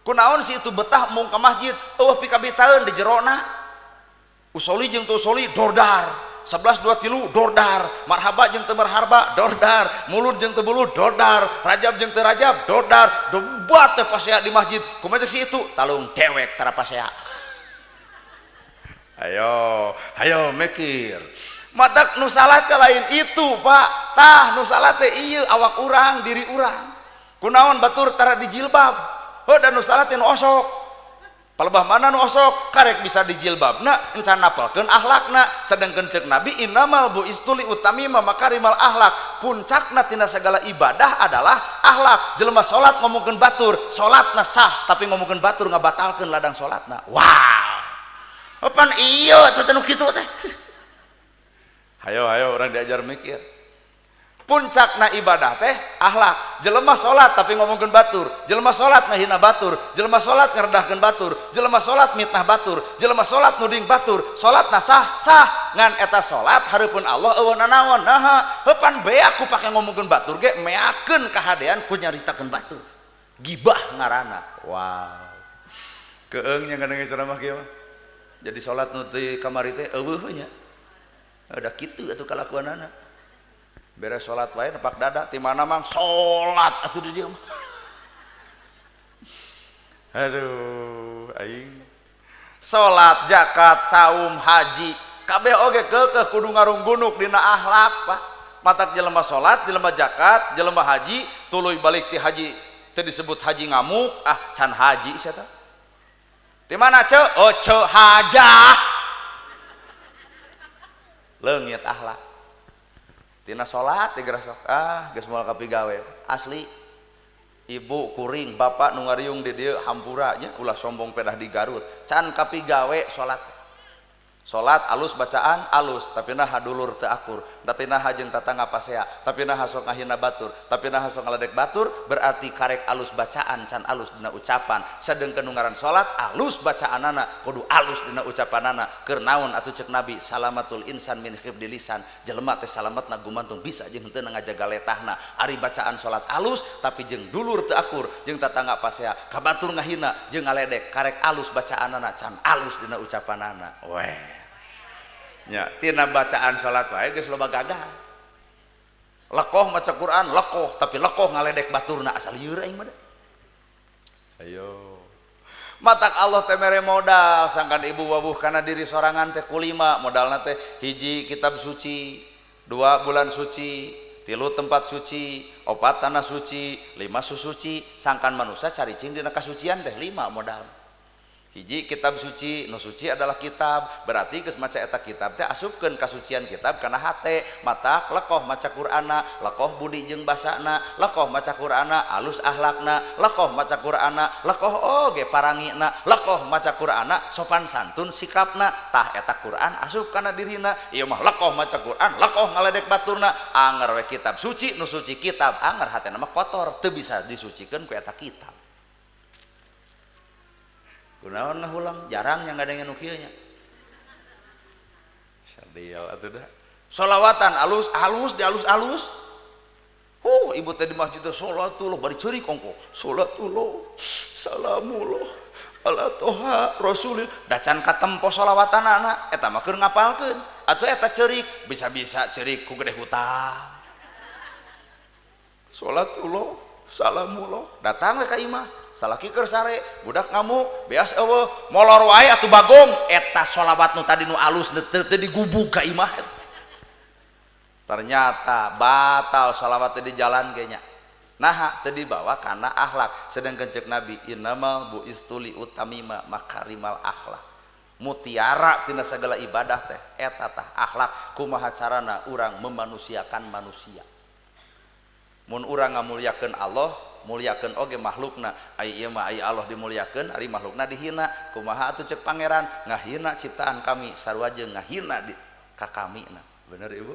Kunaon si itu betah mung ka masjid, eueuh pikabitaeun di jerona. Usoli jeung teu usoli dordar. 11 2 tilu dordar, marhaba jeung teu marhaba dordar, mulud jeung teu mulud dordar, rajab jeung teu rajab dordar, debat teh pasea di masjid. Kumaha cek si itu? Talung dewek tara pasea. Ayo, ayo mikir. Matak nu salah teh lain itu, Pak. Tah nu salah teh ieu awak urang, diri urang. Kunaon batur tara dijilbab? Heuh da nu salah teh nu osok. Palebah mana nu osok karek bisa dijilbabna encan napalkeun akhlakna, sedangkan cek Nabi innamal bu'istu li utammima makarimal akhlak, puncakna tina segala ibadah adalah akhlak. Jelema salat ngomongkeun batur, salatna sah tapi ngomongkeun batur ngabatalkeun ladang salatna. Wow, pan ieu teh nu kitu teh. Hayo hayo orang diajar mikir. Puncakna ibadah teh akhlak. Jelema salat tapi ngomongkeun batur, jelema salat ngahina batur, jelema salat ngerendahkeun batur, jelema salat mitnah batur, jelema salat nuding batur, salatna sah sah ngan eta salat hareupeun Allah eueuh nanaon. Naha? Heupan beak ku pake ngomongkeun batur ge meakeun kahadean ku nyaritakeun batur, gibah ngaranna. Wow, keung nya ngadenge ceramah kieu mah. Jadi salat nu ti kamari teh eueuh nya ada kitu atuh kalakuanana. Beres salat wae nepak dada, ti mana mang salat atuh di dieu mah. Aduh, aing salat, zakat, saum, haji kabeh oge keukeuh kudu ngarunggunuk dina akhlak, Pak. Matak jelema salat, jelema zakat, jelema haji, tuluy balik ti haji teu disebut haji ngamuk, ah can haji sia teh. Ti mana ceu? Oh ceu hajah. Leungit akhlak. Tina salat digerasok, ah geus moal kapigawe. Asli ibu kuring bapak nu ngariung di dieu hampura nya, ulah sombong pedah di Garut can kapigawe salat. Salat alus bacaan alus tapi naha dulur teu akur, tapi naha jeung tatangga pasea, tapi naha sok ngahina batur, tapi naha sok ngaledek batur, berarti karek alus bacaan can alus dina ucapan. Sedengkeun nu ngaran salat alus bacaanana kudu alus dina ucapanana. Keur naon atuh ceuk Nabi salamatul insan min khibdi lisan, jelema teh salametna gumantung bisa jeung henteu ngajaga letahna. Ari bacaan salat alus tapi jeung dulur teu akur, jeung tatangga pasea, ka batur ngahina jeung ngaledek, karek alus bacaanana can alus dina ucapanana. Weh nya tina bacaan salat wae geus loba gagal. Lekoh maca Quran lekoh tapi lekoh ngaledek baturna asal lieur aing mah. Ayo matak Allah teh mere modal sangkan ibu wabuh kana diri sorangan teh kulima modalna teh hiji kitab suci, 2 bulan suci, 3 tempat suci, 4 tanah suci, 5 susuci. Sangkan manusia caricing dina kasucian teh 5 modal. Hiji kitab suci, nu suci adalah kitab, berarti geus maca eta kitab teh asupkeun kasucian kitab kana hate, matak lekoh maca Qur'ana, lekoh budi jeung basana, lekoh maca Qur'ana alus akhlakna, lekoh maca Qur'ana lekoh oge parangina, lekoh maca Qur'ana sopan santun sikapna, tah eta Qur'an asup kana dirina. Ieu mah lekoh maca Qur'an, lekoh ngaledek baturna, anger we kitab suci, nu suci kitab, anger hatena mah kotor, teu bisa disucikeun ku eta kitab. Kunaon ngahulang jarang yang ngadengin nu kieu nya. Sadial atuh dah. Solawatan alus alus di alus alus. Huh, ibu teh di masjid teh salatullah bari ceurik ongko. Salatullah salamullah ala toha rasulil. Da can katempo solawatanana eta mah keur ngapalkeun. Atuh eta ceurik bisa-bisa ceurik ku gede hutang. Salatullah salamullah datang we ka imah. Salaki keur sare, budak ngamuk, beas eueuh, molor wae atuh bagong, eta sholawat nu tadi nu alus teu digubug ka imah. Ternyata batal sholawat teh di jalan kayaknya. Naha teu dibawa kana akhlak. Sedangkan ceuk Nabi innamal buistu li utamima makarimal akhlak. Mutiara tina sagala ibadah teh eta tah akhlak, kumaha carana urang memanusiakan manusia. Mun urang ngamuliakeun Allah, muliakeun oge makhlukna. Ai ieu mah ai Allah dimuliakeun, ari makhlukna dihina. Kumaha atuh ceuk pangeran ngahina ciptaan kami sarua jeung ngahina di ka kamina. Bener ibu?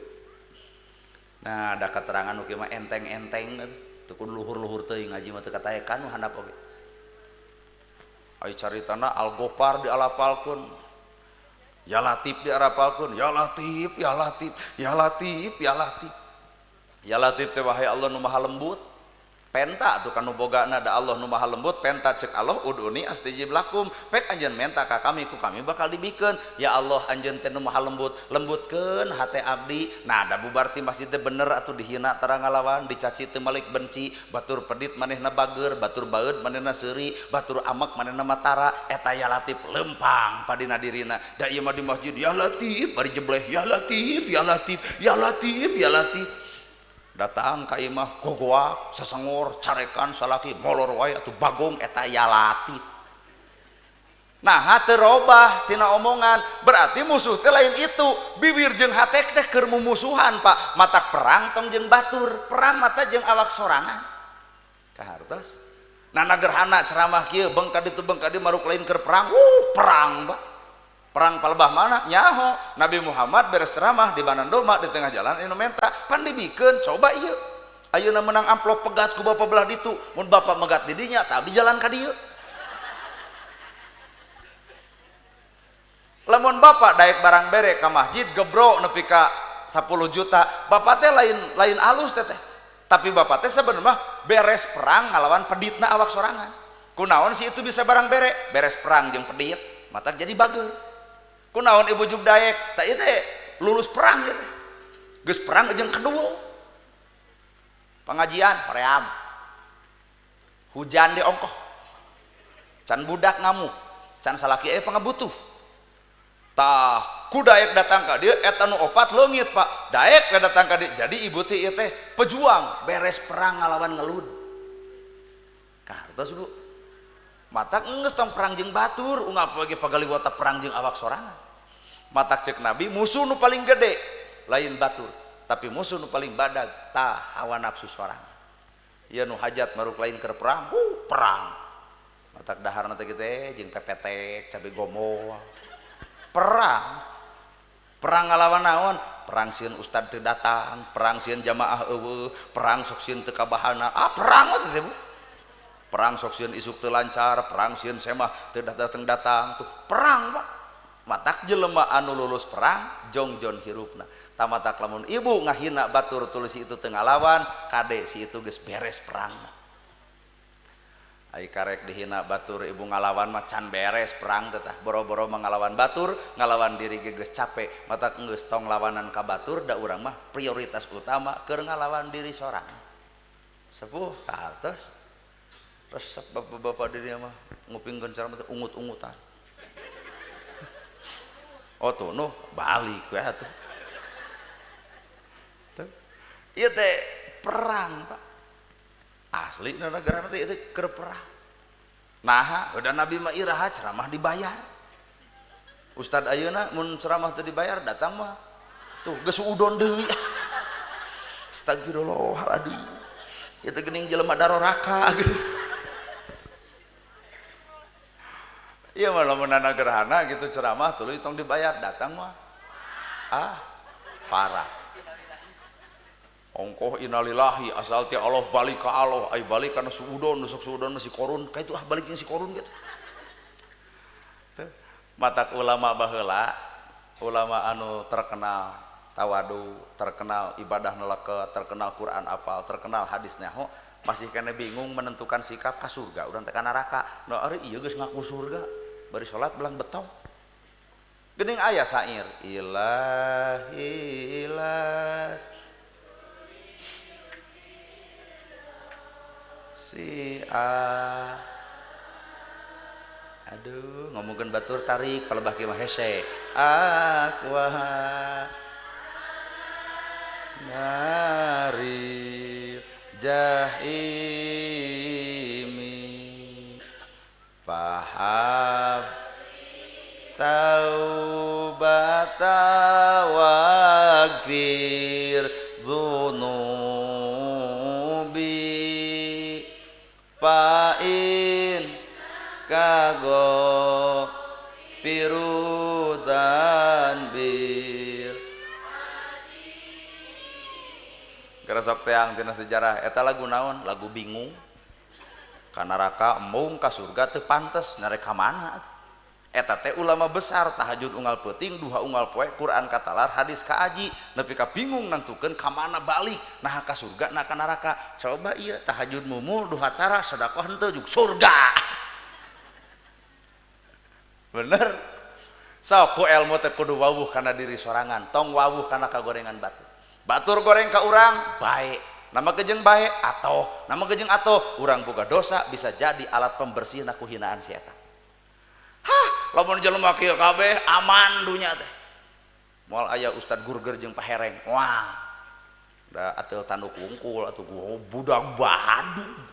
Nah, ada keterangan nu kieu mah enteng-enteng teu kudu luhur-luhur teuing ngaji mah teu kataekan nu handap oge. Ai caritana Al-Ghaffar dialapalkeun, Ya Latif diarapalkeun, Ya Latif, Ya Latif, Ya Latif, Ya Latif. Ya Latif teh wahai Allah nu maha lembut. Penta tuh kanu bogana da Allah nu maha lembut, penta cek Allah uduni astijib lakum, pek anjeun menta ka kami ku kami bakal dibikeun. Ya Allah anjeun teh nu maha lembut, lembutkeun hate abdi. Nah da bubar ti masjid teh bener atuh dihina tara ngalawan, dicaci teu malik benci, batur pedit manehna bager, batur baeud manehna seuri, batur amek manehna matara, eta Ya Latif lempang padina dirina. Da ieu mah di masjid Ya Latif bari jebleh, Ya Latif, Ya Latif, Ya Latif, Ya Latif. Datang ka imah gogoak sesengor carekan salaki molor wae atuh bagong eta Ya Latif. Nah teu robah tina omongan, berarti musuh teh lain itu bibir jeung hate teh keur mumusuhan Pak. Matak perang tong jeung batur, perang mata jeung awak sorangan kahartos. Nah nagerhana ceramah kieu bengka ditu bengka di maruk lain keur perang, perang Pak. Perang palebah mana nyaho Nabi Muhammad beres ceramah di Banandoma di tengah jalan anu menta pan dibikeun coba ieu ayeuna menang amplop pegat ku bapak belah ditu, mun bapak megat di dinya tah di jalan ka dieu. Lamun bapak daek barang bere ka masjid gebro nepi ka 10 juta, bapak teh lain alus teh teh. Tapi bapak teh sebenarnya beres perang ngalawan peditna awak sorangan. Kunaon si itu bisa barang bere, beres perang jeung pedit, matak jadi bager. Kunaon ibu jug daek, tah ieu teh lulus perang ieu teh. Geus perang jeung kedua. Pengajian hoream. Hujan di ongkoh. Can budak ngamuk, can salaki aya pangabutuh. Tah ku daek datang ka dieu eta nu opat leungit Pak. Daek we datang ka dieu. Jadi ibu teh ieu teh pejuang, beres perang ngalawan ngelud. Kahartos Bu. Matak geus tong perang jeung batur, unggal poe ge pagaliwata perang jeung awak sorangan. Matak ceuk Nabi musuh nu paling gede lain batur, tapi musuh nu paling badag tah hawa nafsu sorangan. Ieu nu hajat maruk lain keur perang, perang. Matak daharna teh kitu jeung pepetek, cabe gombol. Perang. Perang ngalawan naon? Perang sieun ustad teu datang, perang sieun jamaah eueuh, perang sok sieun teu kabahana. Ah perang teh Bu. Perang sok sieun isuk teu lancar, perang sieun semah teu datang-datang tuh perang Pak. Matak jelema anu lulus perang jongjon hirupna. Tamatak lamun ibu ngahina batur tulis itu teu ngalawan, kade si itu geus beres perangna. Ai karek dihina batur ibu ngalawan mah can beres perang teh tah. Boro-boro mangalawan batur, ngalawan diri ge geus capek. Matak geus tong lawanan ka batur da urang mah prioritas utama keur ngalawan diri sorangan. Sepuh kahartos. Resep bapak-bapak diri mah ngupingkeun ceramah teh ungut-ungutan. Oh tuh nuh balik we atuh. Tuh. Ieu teh perang Pak. Asli negara teh itu keur perang. Naha udah Nabi mah iraha ceramah dibayar. Ustad ayeuna mun ceramah teu dibayar datang mah tuh geus udon deui. Astagfirullahaladzim. Ieu teh geuning jelema daroraka geuning. Iya mah lamun gerhana gitu ceramah tuluy tong dibayar datang mah ah parah. Ongkoh innalillahi asal ti Allah balik ka Allah ai balik kana suudon sok suudon masih korun ka itu ah balik jeung si korun gitu. Tuh matak ulama baheula ulama anu terkenal tawadu, terkenal ibadah neleke, terkenal Quran apal, terkenal hadis nyaho masih kena bingung menentukan sikap ka surga urang teh ka neraka. Nu ari ieu geus ngaku surga bari salat belang betong. Geuning aya sair ilahi ilas si a. Aduh ngomongkeun batur tarik palebah kieu mah hese. Aqua nari jahimi fahab taubata waghfir dzunubi fa'in kago pirudan bir. Sok teang tina sejarah eta lagu naon? Lagu bingung. Ka neraka embung ka surga teu pantes narek ka mana atuh. Eta teh ulama besar tahajud unggal peuting duha unggal poe Quran katalar hadis kaaji nepi ka bingung nangtukeun ka mana balik naha ka surga naha ka neraka. Coba ieu tahajud mumul duha tara sedekah henteu juk surga. Bener. Sok ku ilmu teh kudu wawuh kana diri sorangan, tong wawuh kana kagorengan batur. Batur goreng ka urang bae, nama kejeng bae atoh, nama kejeng atoh urang boga dosa bisa jadi alat pembersih ku hinaan si eta. Hah, lamun jelema kieu kabeh aman dunya teh. Moal aya ustad gurger jeung pahereng. Wah. Da ateul tanduk wungkul atuh budak badug.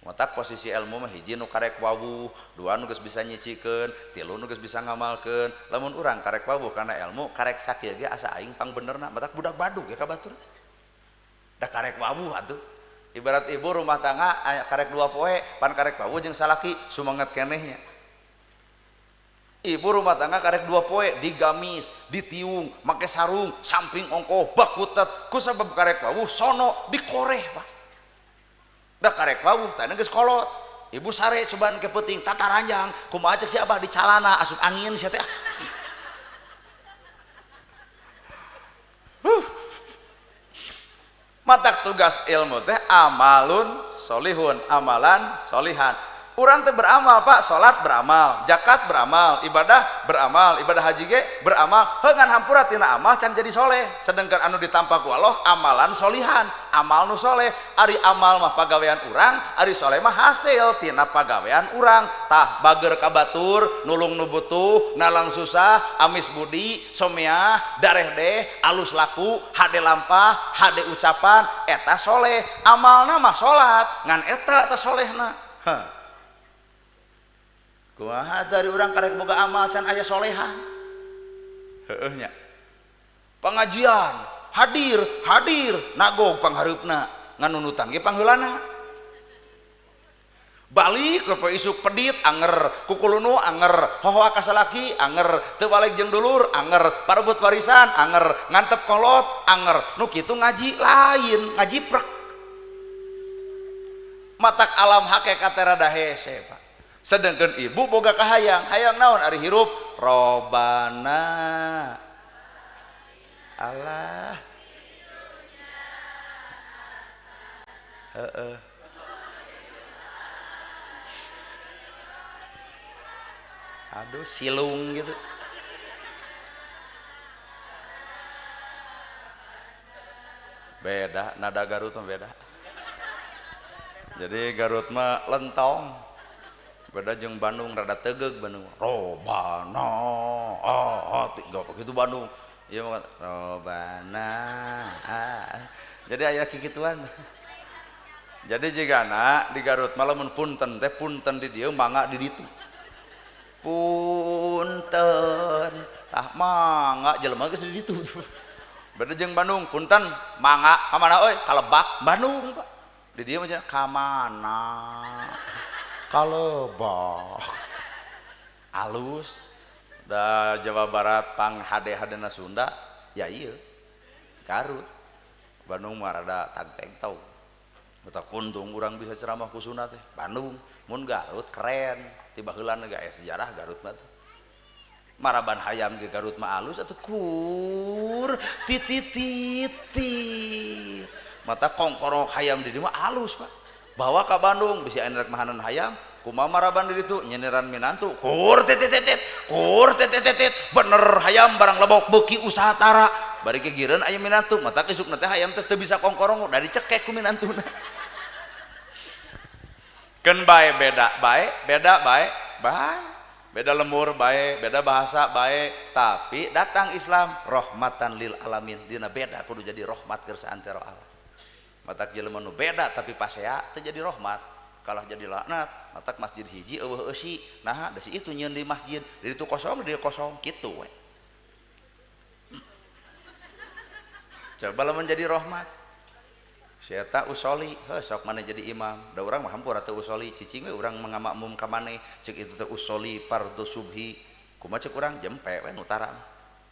Matak posisi ilmu mah hiji nu karek wawuh, dua nu geus bisa nyicikeun, tilu nu geus bisa ngamalkeun. Lamun urang karek wawuh kana ilmu, karek sakieu ge asa aing pang benerna, matak budak badug ya ka batur. Da karek wawuh atuh. Ibarat ibu rumah tangga karek dua poe, pan karek wawuh jeung salaki sumanget keneh nya. Ibu rumah tangga karek dua poe, digamis, ditiung, make sarung, samping ongkoh, bakutet, ku sabab karek wawuh sono dikoreh Pak. Da karek wawuh teh geus kolot. Ibu sare cobaan ke peuting tata ranjang, kumaha cek si abah di calana asup angin sia teh. Matak tugas ilmu teh amalun solihun, amalan solihan. Urang teh beramal Pak, salat beramal, zakat beramal, ibadah beramal, ibadah haji ge beramal. Heuh ngan hampura tina amal can jadi soleh. Sedangkan anu ditampa ku Allah amalan solihan, amal nu soleh. Ari amal mah pagawean urang, ari soleh mah hasil tina pagawean urang. Tah bager ka batur, nulung nu butuh, nalang susah, amis budi, someah, dareh deh, alus laku, hade lampah, hade ucapan, eta soleh. Amalna mah salat, ngan eta teh solehna. Hah. Kumaha dari urang karek boga amal can aya solehan. Heueuh nya. Pengajian, hadir, hadir, nagog panghareupna, nganunutan ge pangheulana. Balik ke isuk pedit anger, kukulunu anger, hohoa ka salaki anger, teu balik jeung dulur anger, parebut warisan anger, ngantep kolot anger. Nu kitu ngaji lain, ngaji prek. Matak alam hakikat rada hese, Pak. Sedangkan ibu boga kahayang, hayang naon ari hirup? Robana Allah. Heeh. Aduh silung gitu. Beda, nada Garut mah beda. Jadi Garut mah lentong. Beda jeung Bandung rada tegeug Bandung. Robana ah tiga begitu Bandung. Ieu mah robana. Ah. Jadi aya kikituan. Jadi jigana di Garut mah lamun punten teh punten di dieu mangga di ditu. Punten tah mangga jelema geus di ditu. Beda jeung Bandung punten mangga ka mana euy? Ka Lebak Bandung, Pak. Di dieu mah ka mana? Ka Lebak. Alus da Jawa Barat pang hade-hadena Sunda ya ieu Garut. Bandung mah rada tag-tag tau. Matak untung urang bisa ceramah ku Sunda teh. Bandung mun Garut keren. Tiba heula ge aya sejarah Garut mah teh. Maraban hayam ge Garut mah alus atuh kur titititit. Mata kongkorok hayam di dieu mah alus, Pak. Bawa ka Bandung bisi aya rek mahanan hayam, kumaha maraban di ditu nyeniran minantu kur titititit, kur titititit. Bener hayam barang lebok beuki usaha tara. Bari gigireun aya minantu, mata isukna teh hayam teh teu bisa kongkorong da dicekek ku minantuna. Keun bae beda bae, beda bae, bae. Beda lemur bae, beda bahasa bae, tapi datang Islam rahmatan lil alamin. Dina beda kudu jadi rahmat keur saantero alam. Matak jelema nu beda tapi pasea teu jadi rahmat, kalah jadi laknat. Matak masjid hiji eueuh eusi, naha da si itu nyieun di masjid, di ditu kosong, di dieu kosong kitu we. Coba lamun jadi rahmat. Si eta usoli, heuh sok maneh jadi imam. Da urang mah hampura teu usoli, cicing we urang mengamakmum ka maneh, ceuk itu teh usoli fardhu subhi. Kumaha ceuk urang jempe we nu tara.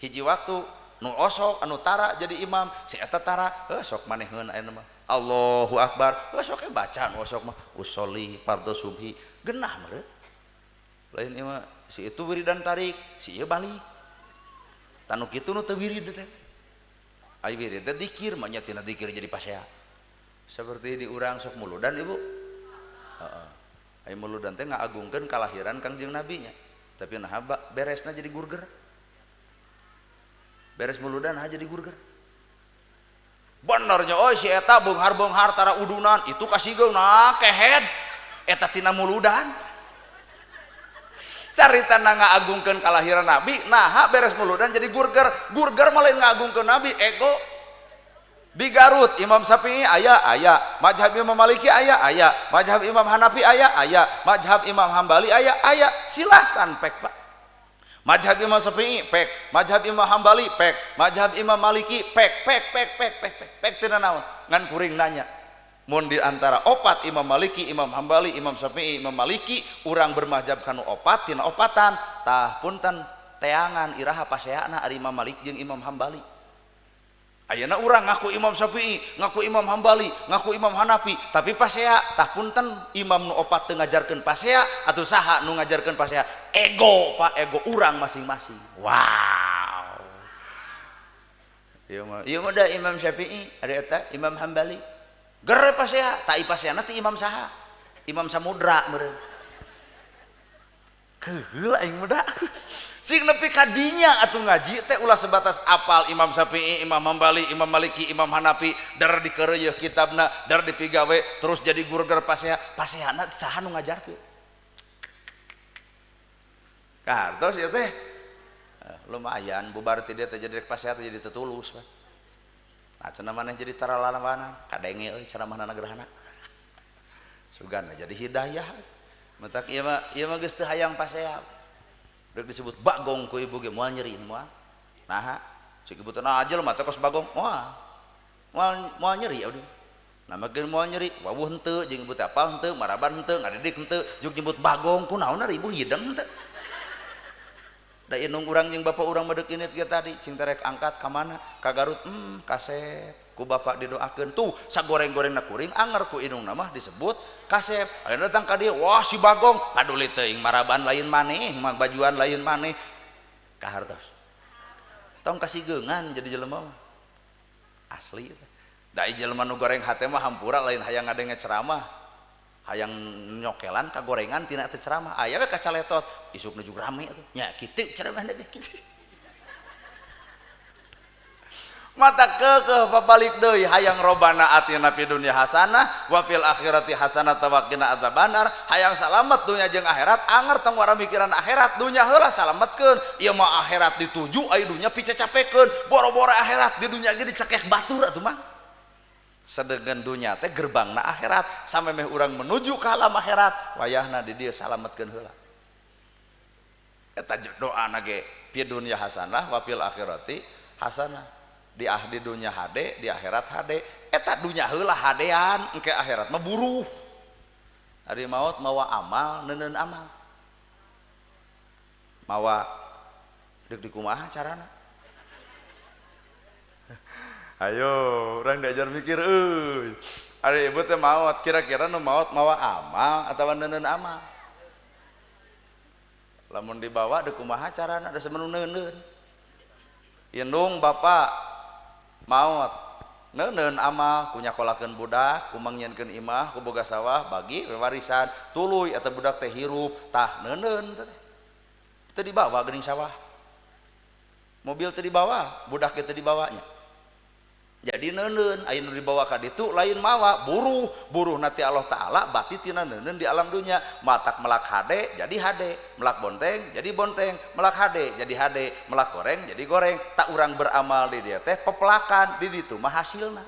Hiji waktu nu osok anu tara jadi imam, si eta tara, heuh sok maneh heun ayeuna mah. Allahu akbar. Heuh sok we baca nu osok mah usoli fardhu subhi. Genah meureun. Lain ieu mah si itu wiridan tarik, si ieu balik. Tanu kitu nu teu wirid teh. Ai wirid teh dikir, mah nya tina dikir jadi pasea. Seperti di urang sok muludan ibu. Heeh. Ai muludan teh ngaagungkeun kalahiran Kangjeng Nabi nya. Tapi nah beresna jadi gurger. Beres muludan aja jadi gurger. Benernya oi si eta beunghar-beunghar tara udunan, itu kasigeung nah kehed eta tina muludan. Carita na ngaagungkeun kalahiran Nabi, nah beres muludan jadi gurger. Gurger mah lain ngaagungkeun Nabi, ego. Di Garut Imam Syafi'i aya aya, mazhab Imam Maliki aya aya, mazhab Imam Hanafi aya aya, mazhab Imam Hambali aya aya. Silahkan pek, Pak. Mazhab Imam Syafi'i pek, mazhab Imam Hambali pek, mazhab Imam Maliki pek pek pek pek pek pek pek teu naon. Ngan kuring nanya, mun di antara opat Imam Maliki, Imam Hambali, Imam Syafi'i, Imam Maliki, urang bermazhab kanu opat tina opatan, tah punten teangan iraha paseana ari Imam Malik jeung Imam Hambali. Ayeuna urang ngaku Imam Syafi'i, ngaku Imam Hambali, ngaku Imam Hanafi, tapi pasea tah punten imam nu opat teu ngajarkeun pasea atuh saha nu ngajarkeun pasea? Ego, Pak, ego urang masing-masing. Wow. Ieu mah da Imam Syafi'i, ari eta Imam Hambali. Gere pasea, tak paseana ti imam saha? Imam Samudra meureun. Keheul aing mah da. Sing nepi kadinya atuh ngaji teh ulah sebatas apal Imam Syafi'i, Imam Hambali, Imam Maliki, Imam Hanafi, dar dikeureuyeun kitabna, dar dipigawe terus jadi gurger pasea, paseana saha nu ngajarkeun? Kartos ieu teh. Lumayan bubar ti dieu teh jadi pasea teh jadi teu tulus, Pak. Nah cenah maneh jadi taralanawanan, kadenge euy ceramahna gerhana. Sugan jadi hidayah. Matak ieu mah geus teu hayang pasea. Rek disebut bagong ku ibu ge moal nyeri moal. Naha? Cek ibu teh nah jelema teh kos bagong moal. Moal nyeri aduh. Nah makin moal nyeri, wawuh henteu jeung ibu teh apal henteu, maraban henteu, ngadidik henteu, juk nyebut bagong kunaon ibu hideng henteu. Da indung urang jeung bapak urang mah deuk init ge tadi, cing terek angkat ka mana? Ka Garut, kasep. Ku bapak didoakeun tuh sagoreng-gorengna kuring anger ku indungna mah disebut kasep. Ayeuna datang ka dieu, wah si Bagong, paduli teuing maraban lain maneh, mah bajuan lain maneh. Kahartos. Tong kasigeungan jadi jelema mah. Asli teh. Da jelema nu goreng hate mah hampura lain hayang ngadenge ceramah. Hayang nyokelan ka gorengan tina teu ceramah. Aya we kacaletot, isuk nuju rame atuh. Nya kitu ceramah teh kitu. Mata kekeh pabalik deui hayang robana atina fid dunya hasanah wa fil akhirati hasanah wa qina adzabannar. Hayang salamet dunya jeung akhirat, anger tong wara mikiran akhirat, dunya heula salametkeun. Ieu mah akhirat dituju aya dunya picacapekeun, boro-boro akhirat di dunya ge dicekeh batur atuh mah. Sedengkeun dunya teh gerbangna akhirat, samemeh urang menuju ka alam akhirat, wayahna di dieu salametkeun heula. Eta doana ge fid dunya hasanah wa fil akhirati hasanah. Di ahdi dunya hade, di akhirat hade. Eta dunya heula hadean, engke akhirat mah buruh. Ari maot mawa amal, neuneun amal. Mawa deuk dikumaha carana? Ayo, urang diajar mikir euy. Ari ibu teh maot, kira-kira nu maot mawa amal atawa neuneun amal? Lamun dibawa deuk kumaha carana da samenu neuneun. Indung bapak maot neuneun amal ku nyakolakeun budak, ku mangnyieunkeun imah, ku boga sawah, bagi warisan, tuluy eta budak teh hirup, tah neuneun teh. Teu dibawa geuning sawah. Mobil teu dibawa, budak ge teu dibawanya. Jadi neuneun aya nu dibawa ka ditu lain mawa, buruh, buruh nanti Allah Ta'ala bati tina neuneun di alam dunya, matak melak hade jadi hade, melak bonteng jadi bonteng, melak hade jadi hade, melak goreng jadi goreng. Tak urang beramal di dieu teh pepelakan, di ditu mah hasilna.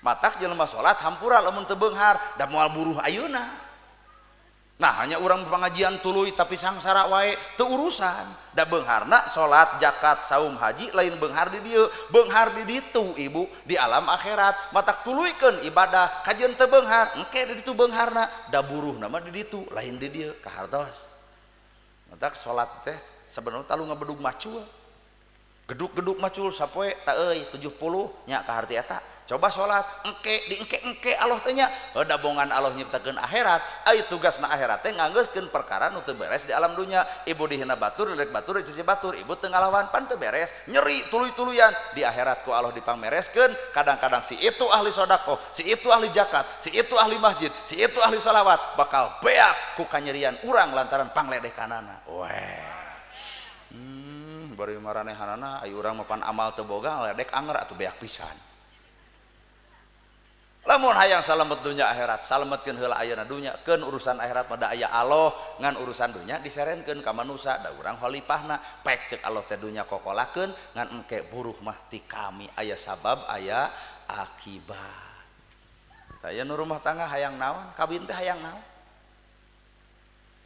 Matak jelema salat hampura lamun teu beunghar, da moal buruh ayeuna. Nah hanya urang pengajian tuluy tapi sangsara wae teu urusan. Da beungharna salat, zakat, saum, haji lain beunghar di dieu, beunghar di ditu ibu di alam akhirat. Matak tuluykeun ibadah kajeun teu beunghar, engke di ditu beungharna, da buruhna mah di ditu lain di dieu kahartos. Matak salat teh sabenerna talu ngabedug macul. Geduk-geduk macul sapoe ta euy 70 nya kaharti eta. Coba salat engke di engke-engke Allah teh nya dabongan Allah nyiptakeun akhirat, ai tugasna akhirat teh nganggeuskeun perkara nu teu beres di alam dunya. Ibu dihina batur, ledek batur, cece batur, ibu teu ngalawan pan teu beres, nyeri tuluy-tuluyan di akhirat ku Allah dipangmereskeun. Kadang-kadang si itu ahli sedekah, si itu ahli zakat, si itu ahli masjid, si itu ahli sholawat bakal beak ku kanyerian urang lantaran pangledekanana. Weh. Bari maranehanana ai urang mah pan amal teu boga ledek anger atuh beak pisan. Lamun hayang salamet dunya akhirat, salametkeun heula ayeuna dunya, keun urusan akhirat mah da aya Allah, ngan urusan dunya diserenkeun ka manusa, da urang khalifahna. Pek ceuk Allah teh dunya kokolakeun, ngan engke buruh mah ti kami aya sabab aya akibat. Tah aya nu rumah tangga hayang naon, kawin teh hayang naon?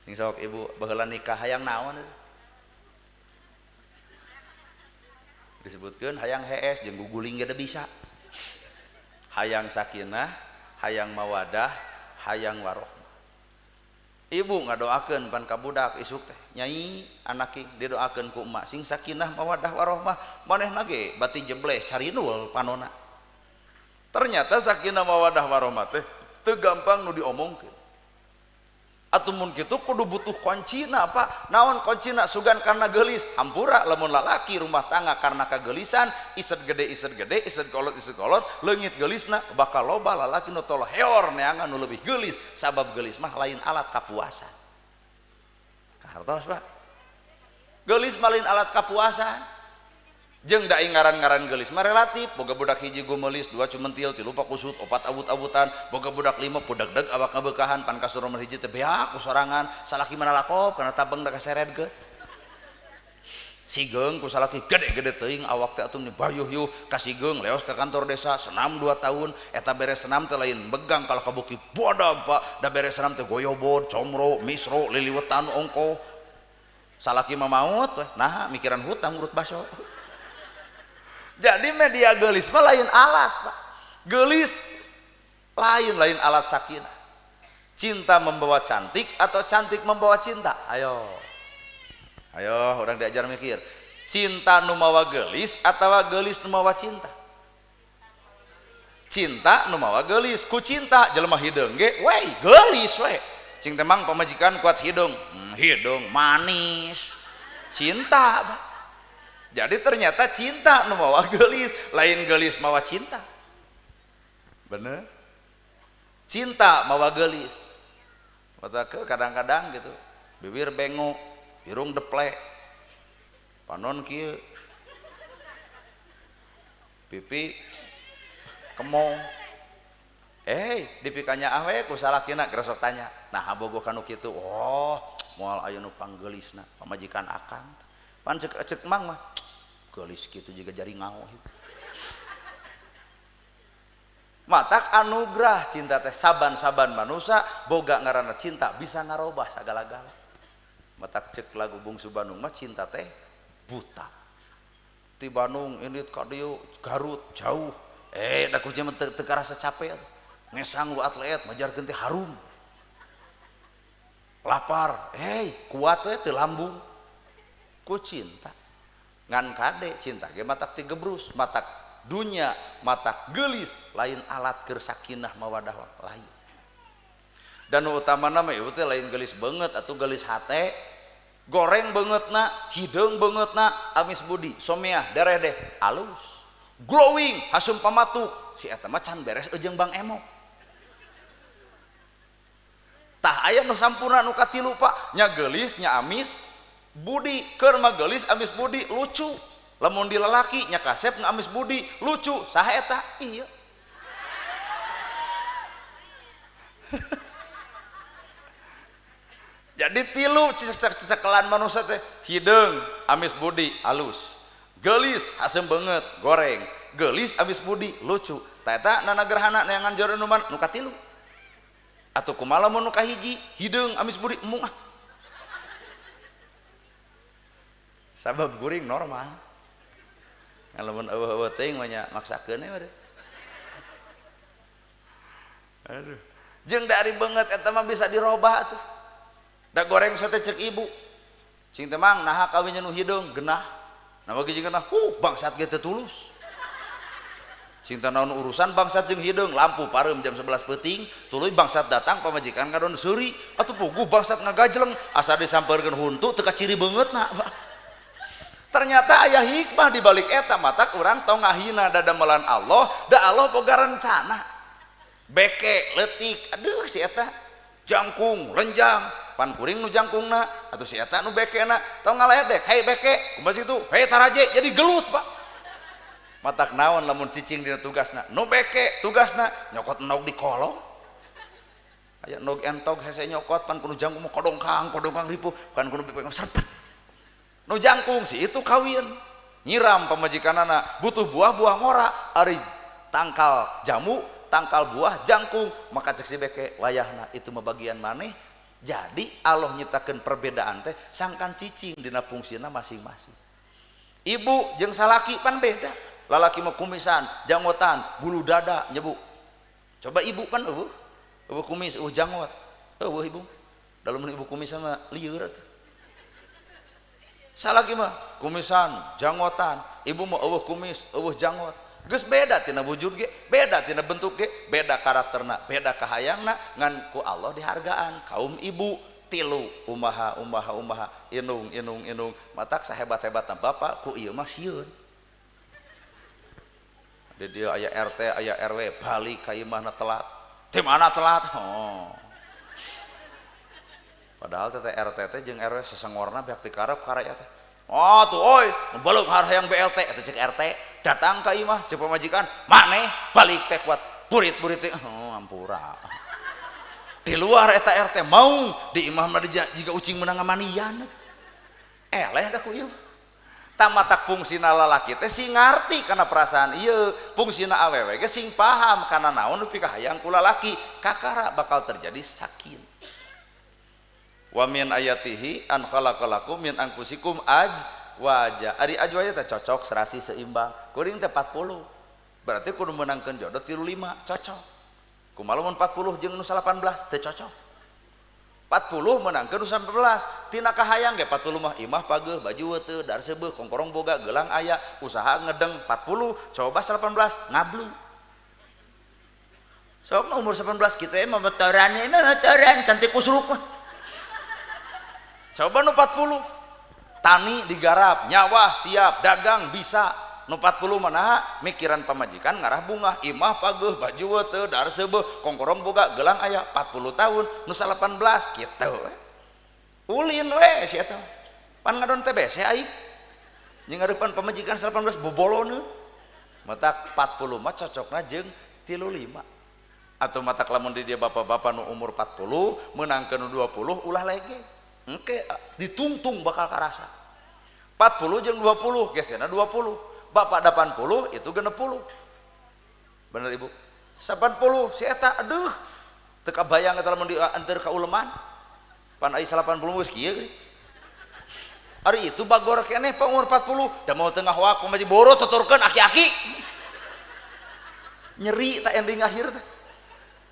Sing sok ibu baheula nikah hayang naon? Disebutkeun hayang hees jeung guguling ge da bisa. Hayang sakinah, hayang mawadah, hayang warohmah. Ibu ngadoakeun pan ka budak isuk teh, nyai anaki didoakeun ku emak sing sakinah mawadah warohmah, manehna ge bati jebleh carinul panona. Ternyata sakinah mawadah warohmah teh teu gampang nu diomongkeun. Atuh mun kitu kudu butuh kuncina apa? Naon kuncina sugan karena geulis, hampura lamun lalaki rumah tangga karena kageulisan, iset gede iset kolot, leungit geulisna bakal loba lalaki nu tol heor neangan nu leuwih geulis, sabab geulis mah lain alat kapuasan. Kahartos Pak. Geulis mah lain alat kapuasan. Jeung da ngaran-ngaran geulis mah relatif, boga budak hiji gumelis, dua cumentil, tilu pakusut, opat awut-awutan, boga budak lima pudegdeg awak ngabeukahan, pan kasur nomor hiji teh beak ku sorangan, salaki mana lakop kana tabeng da kaseredkeun. Sigeung ku salaki gede-gede teuing awak teh atuh bayuh-yuh kasigeung leos ka kantor desa senam 2 tahun, eta beres senam teh lain begang kalau kabuki bodag Pak, da beres senam teh goyobod, comro, misro, liliwetan ongko. Salaki mah maot weh, nah mikiran hutang urut baso. Jadi media geulis mah lain alat Pak. Geulis Lain-lain alat sakinah. Cinta membawa cantik atau cantik membawa cinta? Ayo. Ayo orang diajar mikir. Cinta nu mawa geulis atawa geulis nu mawa cinta? Cinta nu mawa geulis, ku cinta jelema hideung ge we geulis we. Cing teh mang pamajikan kuat hideung, hideung manis. Cinta, Pak. Jadi ternyata cinta nu mawa geulis, lain geulis mawa cinta. Bener? Cinta mawa geulis. Mata kadang-kadang gitu, bibir bengok, irung deplek, panon kieu, pipi kemong. Dipikanya awe ku salakina geus tanya. Nah, bogoh kanu kitu. Oh, moal aya nu panggeulisna, pamajikan akang. Pan cek mang mah geulis kitu jiga jari ngao. Matak anugerah cinta teh saban-saban manusia boga ngaranna cinta bisa ngarobah sagala-gala. Matak cek lagu Bungsu Bandung mah cinta teh buta. Ti Bandung indit ka dieu Garut jauh. Da ku jeung teu karasa capek. Ngesang lu atlet majarkeun teh harum. Lapar, kuat we teu lambung. Ku cinta. Ngan kade cinta ge matak ti gebrus, matak dunya, matak geulis, lain alat keur sakinah mawadah lain. Dan nu utamana mah ieu teh lain geulis beungeut atuh geulis hate, goreng beungeutna, hideung beungeutna, amis budi, someah, dereh deh, alus, glowing, hasum pamatuk, si eta mah can beres jeung Bang Emok. Tah aya nu sampurna nu katilu Pak, nya geulis, nya amis budi, keur mah geulis amis budi lucu. Lamun di lalaki nya kasep ngamis budi lucu, saha eta? Iya. Jadi tilu cecekelan manusia teh hideung amis budi alus, geulis asem beungeut goreng, geulis amis budi lucu. Tah eta nana gerhana neangan jero nu nu katilu. Atuh kumaha lamun nu kahiji hideung amis budi embung ah. Sabab guring normal. Lamun eueuh-eueuh teuing mah nya maksakeun we. Aduh. Jeung dari beungeut eta mah bisa dirobah atuh. Da goreng sate cek ibu. Cing teh mang naha kawin nu hideung genah. Nah bagi jeung genah, bangsat ge teu tulus. Cing teh naon urusan bangsat jeung hideung, lampu pareum jam 11 peuting, tuluy bangsat datang pamajikan ngadon seuri, atuh puguh bangsat ngagajleng asa disampeurkeun huntu teu kaciri beungeutna. Ternyata ayah hikmah di balik eta, matak urang tong ngahina dadamelan Allah, da Allah boga rencana. Beke leutik, aduh si eta jangkung, lenjang, pan kuring nu jangkungna atuh si eta nu bekena, tong ngaledek, hei beke, kumaha situ, hei taraje, jadi gelut Pak. Matak naon lamun cicing dina tugasna, nu beke tugasna nyokot endog di kolong. Aya endog entog hese nyokot pan kudu jangkung mah kodongkang, kodongkang ripuh, pan kudu beke serpet. Nu jangkung si itu kawin nyiram pamajikanana butuh buah-buah ngora ari tangkal jamu tangkal buah jangkung maka cek si beke wayahna itu mah bagian maneh. Jadi Allah nyiptakeun perbedaan teh sangkan cicing dina fungsina masing-masing. Ibu jeung salaki pan beda, lalaki mah kumisan janggotan bulu dada nyebu, coba ibu pan eueuh eueuh kumis eueuh janggot eueuh ibu dalam ibu kumisan mah lieur atuh. Salaki mah kumisan, janggotan, ibu mah eueuh kumis, eueuh janggot. Geus beda tina wujud ge, beda tina bentuk ge, beda karakterna, beda kahayangna, ngan ku Allah dihargaan. Kaum ibu tilu umaha umaha umaha, inung inung inung, matak sahebat-hebatna bapak ku ieu mah sieun. Di dieu aya RT, aya RW, balik ka imahna telat. Di mana telat? Oh. Padahal teh RT teh jeung RW sesengorna beak ti karep ka rakyat teh. Oh tuh oi, beleuk harayang BLT eta cek RT, datang ka imah cek pamajikan, maneh balik teh kuat burit-burit teh. Oh ampura. Di luar eta RT mau, di imah mah jiga ucing meunang ngamanian. Eleh da ku ieu. Tamatak fungsina lalaki teh sing ngarti kana perasaan ieu, fungsina awewe ge sing paham kana naon nu pikahayang ku lalaki, kakara bakal terjadi sakin. Wa min ayatihi an khalaqalakum min anfusikum azwaja. Ari azwaja teh cocok serasi seimbang. Kuring teh 40. Berarti kudu meunangkeun jodoh 35, cocok. Kumaha lamun 40 jeung nu 18 teu cocok. 40 meunangkeun nu 19 tina kahayang ge 40 mah imah pageuh baju teu dar seubeuh kongkorong boga gelang aya usaha ngedeng 40 coba 18 ngablu. Sok umur 18 kitu mah motoran motoran cantik usruk mah. Coba nu 40 tani digarap nyawa siap dagang bisa. Nu 40 mah naha mikiran pamajikan ngarah bungah imah pageuh baju teu dar seubeuh kongkorong boga gelang aya 40 tahun nu 18 kitu ulin we si eta pan ngadon TBC aing jeung ngarepan pamajikan 18 boboloneun matak 40 mah cocokna jeung 35 atau matak lamun di dia bapak-bapak nu umur 40 meunangkeun nu 20 ulah lege engke ditungtung bakal karasa 40 jeung 20 gesena 20 bapak 80 itu 60 bener ibu 80 si eta aduh teu kabayang eta lamun dianteur ka uleman pan aya 80 geus kieu ari itu bagor keneh pak umur 40 da mau tengah wak pamaji boro tuturkeun aki-aki nyeri tak ending akhir teh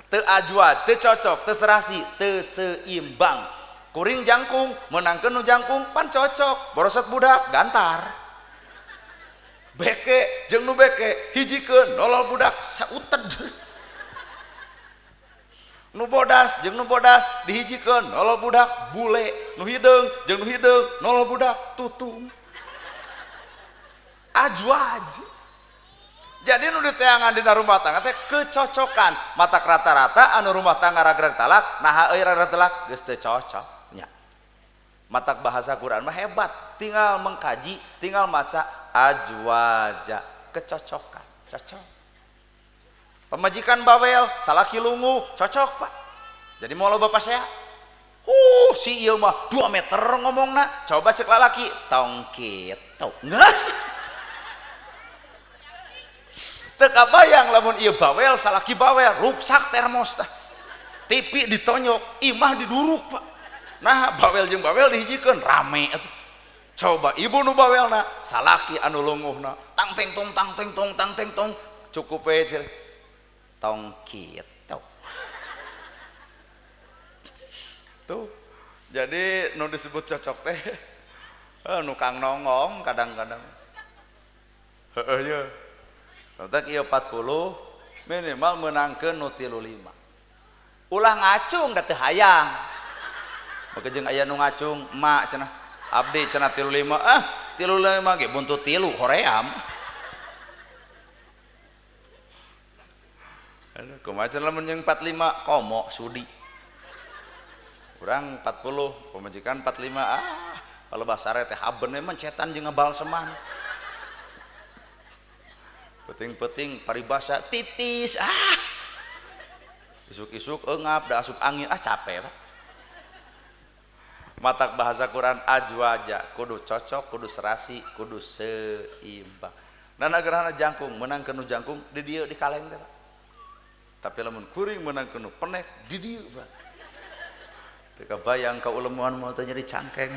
teu ajwad teu cocok teu serasi teu seimbang kuring jangkung meunangkeun nu jangkung pan cocok borosot budak gantar beke jeung nu beke hijikeun nolol budak sauted nu bodas jeung nu bodas dihijikeun nolol budak bule nu hideung jeung nu hideung nolol budak tutung ajwaj. Jadi nu diteangan dina rumah tangga teh kecocokan matak rata-rata anu rumah tangga ragrag talak naha euy ragrag talak geus teu cocok nya. Matak bahasa Quran mah hebat tinggal mengkaji tinggal maca ajwaja kecocokan cocok. Pemajikan bawel salaki lungu cocok pak jadi mau loba pasea si ieu mah 2 meter ngomongna coba cek lalaki tong kitu geus teu kabayang lamun ieu bawel salaki bawel ruksak termos tah TV ditonyok imah diduruk pak nah bawel jeung bawel dihijikeun rame atuh. Coba ibu nu bawelna salaki anu lunguhna tang teng tong tang teng tong tang teng tong cukup we tong kitu tuh. Jadi nu disebut cocok teh nu kang nongong kadang-kadang heeh ye tah ieu 40 minimal meunangkeun nu 35 ulah ngacung da teu hayang maka jeung aya nu ngacung emak cenah abdi cenah 35 ah 35 ge buntut 3 hoream aduh kumaha cenah lamun jeung 45 komo sudi urang 40 pamajikan 45 ah palebah sare teh haben we mencetan jeung ngabalseman penting-penting paribasa pipis ah isuk-isuk eungap da asup angin ah capek pak. Matak bahasa Quran ajwaja kudu cocok kudu serasi kudu seimbang. Nana gerhana jangkung menang kenu jangkung di dieu di kaleng teh pak tapi lamun kuring menang kenu penek di dieu pak teu kabayang ka ulemuan moal teh nyeri cangkeng.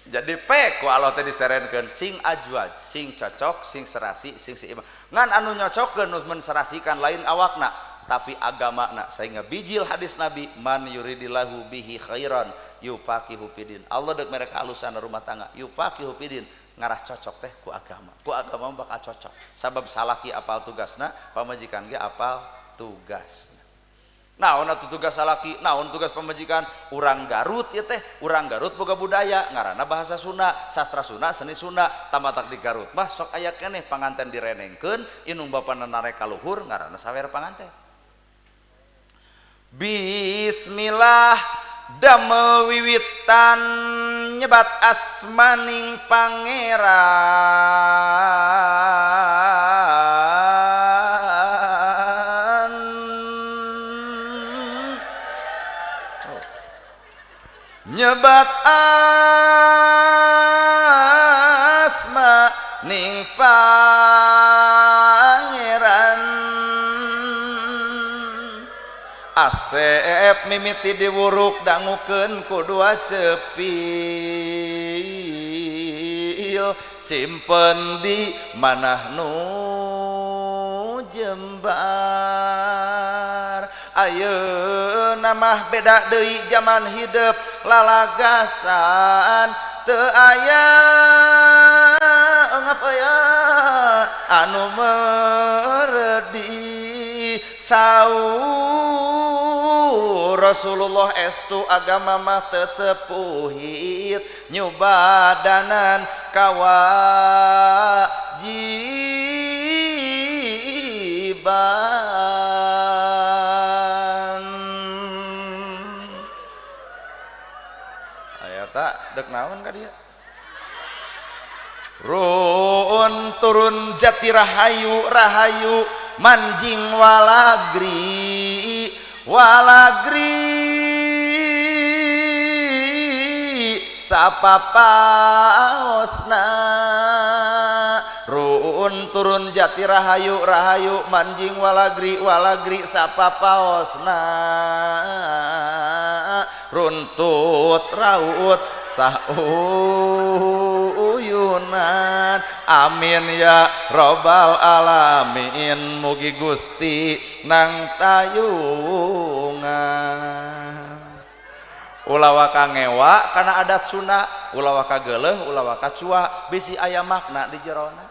Jadi pek ku Allah teh diserenkeun sing ajwaj sing cocok sing serasi sing seimbang ngan anu nyocokkeun nu menserasikan lain awakna tapi agamana sehingga bijil hadis Nabi man yuridillahu bihi khairan yufaqihu fidin. Allah deuk mere kahalusan rumah tangga yufaqihu fidin ngarah cocok teh ku agama bakal cocok sabab salaki apal tugasna pamajikan ge apal tugasna. Naon atuh tugas salaki naon tugas pamajikan urang Garut ieu teh urang Garut boga budaya ngaranna bahasa Sunda sastra Sunda seni Sunda tamatak di Garut mah sok aya keneh panganten direnengkeun inung bapana narek ka luhur ngaranna sawer panganten. Bismillah damel wiwitan nyebat asmaning pangeran nyebat asmaning pangeran Asep mimiti diwuruk dangukeun ku dua cepil simpen di manah nu jembar. Ayeuna mah beda deui zaman hidup lalagasan teu aya ngap aya anu meredi. Saur Rasulullah estu agama mah tetep puhit nyubadanan kawajiban. Aya tak dek naon ka dia. Run turun jati rahayu rahayu manjing walagri walagri sapapaosna. Run turun jati rahayu rahayu manjing walagri walagri sapapaosna. Runtut raut sauyunan. Amin ya robbal alamin. Mugi Gusti nang tayungan. Ulah waka ngewa kana adat Sunda, ulah waka geuleuh, ulah waka cua, bisi aya makna di jerona.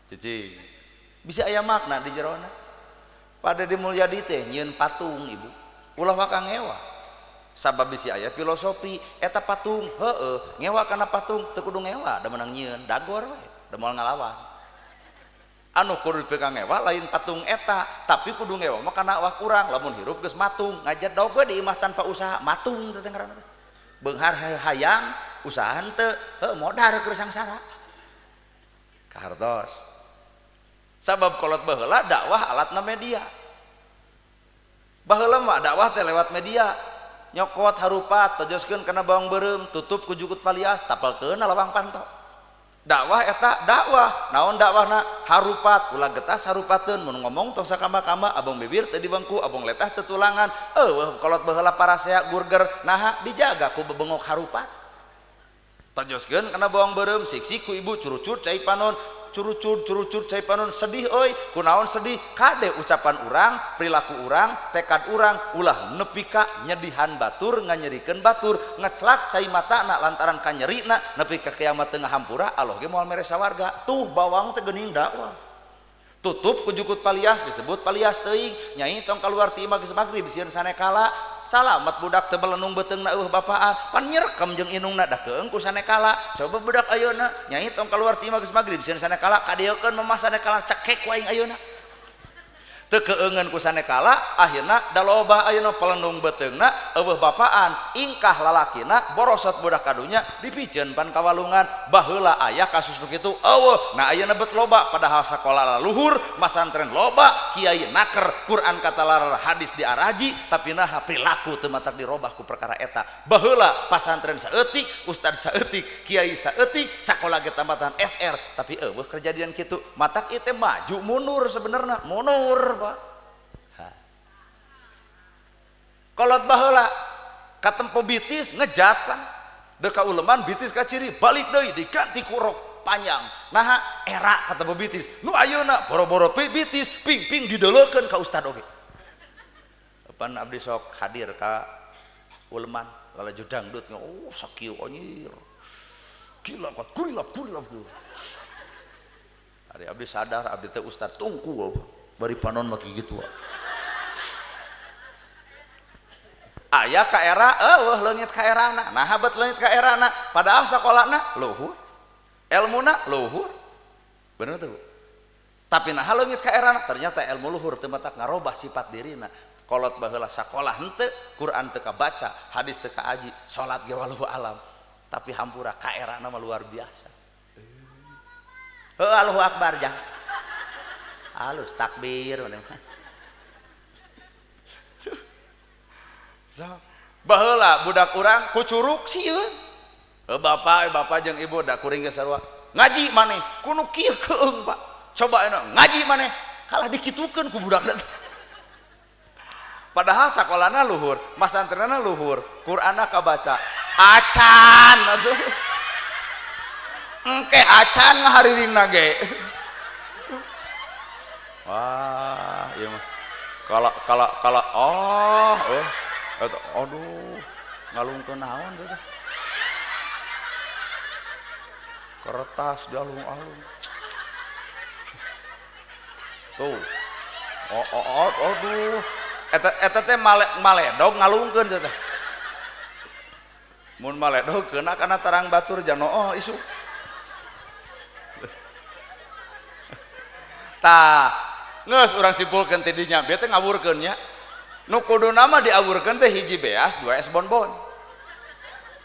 Cicing. Bisi aya makna di jerona. Pada di Mulyadi teh nyieun patung ibu. Ulah waka ngewa. Sabab bisi aya filosofi eta patung, heueuh, ngewa kana patung teu kudu ngewa, da meunang nyieun dagor we, da moal ngalawan. Anu kudu dipegang ngewa lain patung eta, tapi kudu ngewa mah kana awak urang, lamun hirup geus matung, ngajedog we di imah tanpa usaha, matung teh ngaranna teh. Beunghar hayang usaha henteu, heuh modar keur sangsara. Kahartos. Sabab kolot baheula dakwah alatna media. Baheula mah dakwah teh lewat media. Nyokot harupat tojoskeun kana bawang beureum, tutup ku jukut palias, tapelkeun lawang panto. Dakwah eta dakwah, naon dakwahna? Harupat, ulah getas harupateun, mun ngomong tong sakama-kama, abong bibir teu dibengku, abong letah teu tulangan. Eueuh kolot baheula parasea gurger, naha dijaga ku bebengok harupat. Tojoskeun kana bawang beureum, siksik ku ibu curucur cai panon, curucur curucur cai panon, sedih euy, kunaon sedih? Kade ucapan urang, perilaku urang, tekad urang, ulah nepi ka nyedihan batur, nganyerikeun batur, ngecelak cai matana lantaran kanyerina nepi ka kiamat teu ngahampura, Allah ge moal mere sawarga. Tuh bawang teh geuning dakwah. Tutup ku jukut palias disebut palias teuing, nyai tong kaluar ti imah geus magrib sieun sanekala. Salamet budak teu belenung beuteungna eueuh bapaan, pan nyerekem jeung inungna da keung ku sanekala. Coba budak ayeuna nyai tong kaluar ti imah geus magrib sieun sanekala, kadieukeun mamah sanekala cekek ku aing ayeuna. Teu keungeun ku sanekala, akhirna da loba ayeuna pelendung beuteungna eueuh bapaan, ingkah lalakina borosot budak kadunya dipiceun pan kawalungan. Baheula aya kasus nu kitu eueuh, nah ayeuna bet loba padahal sakola luhur, masantren loba, kiai naker, Quran katalar, hadis diaraji, tapi naha perilaku teu matak dirobah ku perkara eta. Baheula pasantren saeutik, ustad saeutik, kiai saeutik, sakola ge tamatan SR, tapi eueuh kejadian kitu. Matak ieu teh maju mundur sebenarna, mundur Pak. Kolot baheula katempo bitis ngejat pan. Deka uleman bitis ka ciri balik deui diganti ku rok panjang. Naha era katempo bitis. Nu ayeuna boro-boro bitis ping-ping dideulekeun ka ustad oge. Pan abdi sok hadir ka uleman lalajo dangdut, oh sakieu anjir. Gila kuat gurilap gurilap. Ari abdi sadar abdi teh ustad tungkul. Bari panon maki gitu. Aya ka era eueuh leungit ka erana. Naha bet leungit ka erana, padahal sakolana luhur, elmuna luhur. Bener tuh, Bu? Tapi naha leungit ka erana, ternyata ilmu luhur teu matak ngarobah sifat dirina. Kolot baheula sakolah henteu, Quran teu kabaca, hadis teu kaaji, salat ge walau alam. Tapi hampura ka erana mah luar biasa. Heuh Allahu akbar jang. Halus takbir. Baheula budak urang kucuruk sieun. Bapak, bapak jeung ibu da kuring ge sarua. Ngaji maneh kudu kieu keung, Pak. Coba enak ngaji maneh kalah dikitukeun ku budak teh. Padahal sakolana luhur, masantrenna luhur, Qur'anna kabaca. Acan atuh. Engke acan ngahariringna ge. Wah, ieu mah. Kalau kalau kalau oh, oh eta aduh, ngalungkeun naon teh teh? Kertas dialung-alung. Tuh. Oh, oh, oh, aduh. Eta eta teh maledog ngalungkeun teh teh. Mun maledog keuna kana tarang batur janool isuk. Tah, geus urang simpulkeun ti dinya, bieu teh ngawurkeun nya. Nu kuduna mah diawurkeun teh hiji beas, dua es bonbon.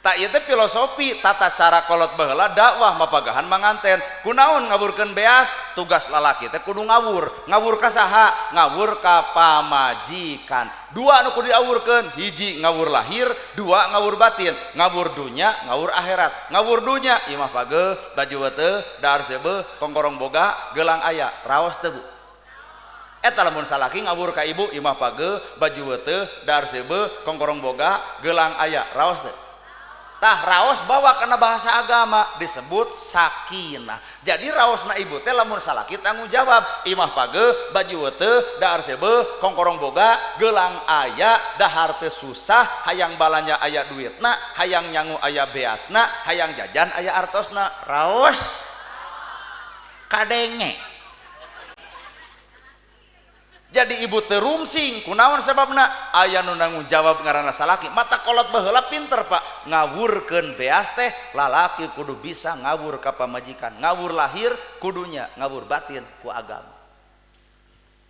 Tak ieu teh filosofi tata cara kolot baheula dakwah mapagahan manganten. Kunaon ngawurkeun beas? Tugas lalaki teh kudu ngawur. Ngawur ka saha? Ngawur ka pamajikan. Dua nu kudu diawurkeun, hiji ngawur lahir, dua ngawur batin. Ngawur dunya, ngawur akhirat. Ngawur dunya imah pageuh, baju weuteuh, dahar seubeuh, kongkorong boga, gelang aya. Raos teu Bu? Eta lamun salaki ngawur ka ibu, imah pageuh, baju weuteuh, dahar seubeuh, kongkorong boga, gelang aya. Raos teu? Tah raos bawa karena bahasa agama disebut sakinah. Jadi raosna ibu teh lamun salaki tanggung jawab, imah pageuh, baju weuteuh, dahar seubeuh, kongkorong boga, gelang aya, dahar teu susah, hayang balanja aya duitna, hayang nyangu aya beasna, hayang jajan aya artosna. Raos kadenge. Jadi ibu terungsing kunaon sebabna aya nu nanggung jawab ngaranna salaki. Mata kolot baheula pinter Pak, ngawurkeun beas teh lalaki kudu bisa ngawur ka pamajikan, ngawur lahir kudunya, ngawur batin ku agama.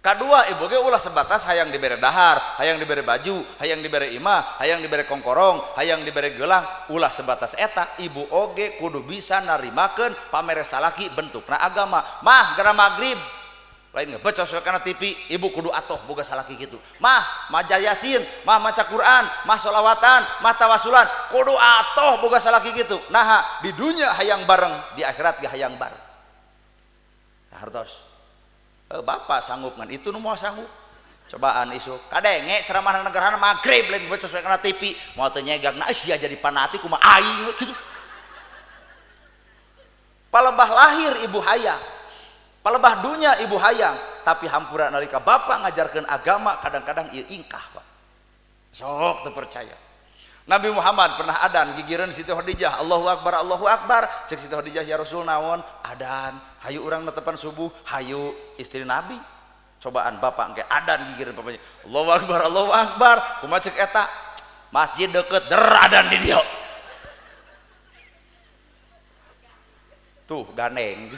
Kadua ibu ge ulah sebatas hayang dibere dahar, hayang dibere baju, hayang dibere imah, hayang dibere kongkorong, hayang dibere gelang, ulah sebatas eta. Ibu oge kudu bisa narimakeun pamere salaki bentukna agama. Mah gara magrib lain ngebecos we kana TV, ibu kudu atoh boga salaki kitu. Mah maca Yasin, mah maca Quran, mah sholawatan, mah tawasulan, kudu atoh boga salaki kitu. Naha di dunya hayang bareng, di akhirat ge hayang bareng. Hartos. Bapak sanggup ngan itu nu moal sanggup. Cobaan isuk kadenge ceramah negarana magrib lain ngebecos we kana TV, moal teu nyegagna sia jadi panati kumaha aing kitu. Palebah lahir ibu hayang, palebah dunya ibu hayang, tapi hampura nalika bapak ngajarkeun agama kadang-kadang ieu ingkah Pak. Sok teu percaya. Nabi Muhammad pernah adan gigireun Siti Khadijah, Allahu Akbar, Allahu Akbar. Cek Siti Khadijah, ya Rasul naon? Adan, hayu urang netepan subuh, hayu istri Nabi. Cobaan bapak engke adan gigireun papanya. Allahu Akbar, Allahu Akbar. Kumaha cek eta? Masjid deket der adan di dieu. Tuh gandeng.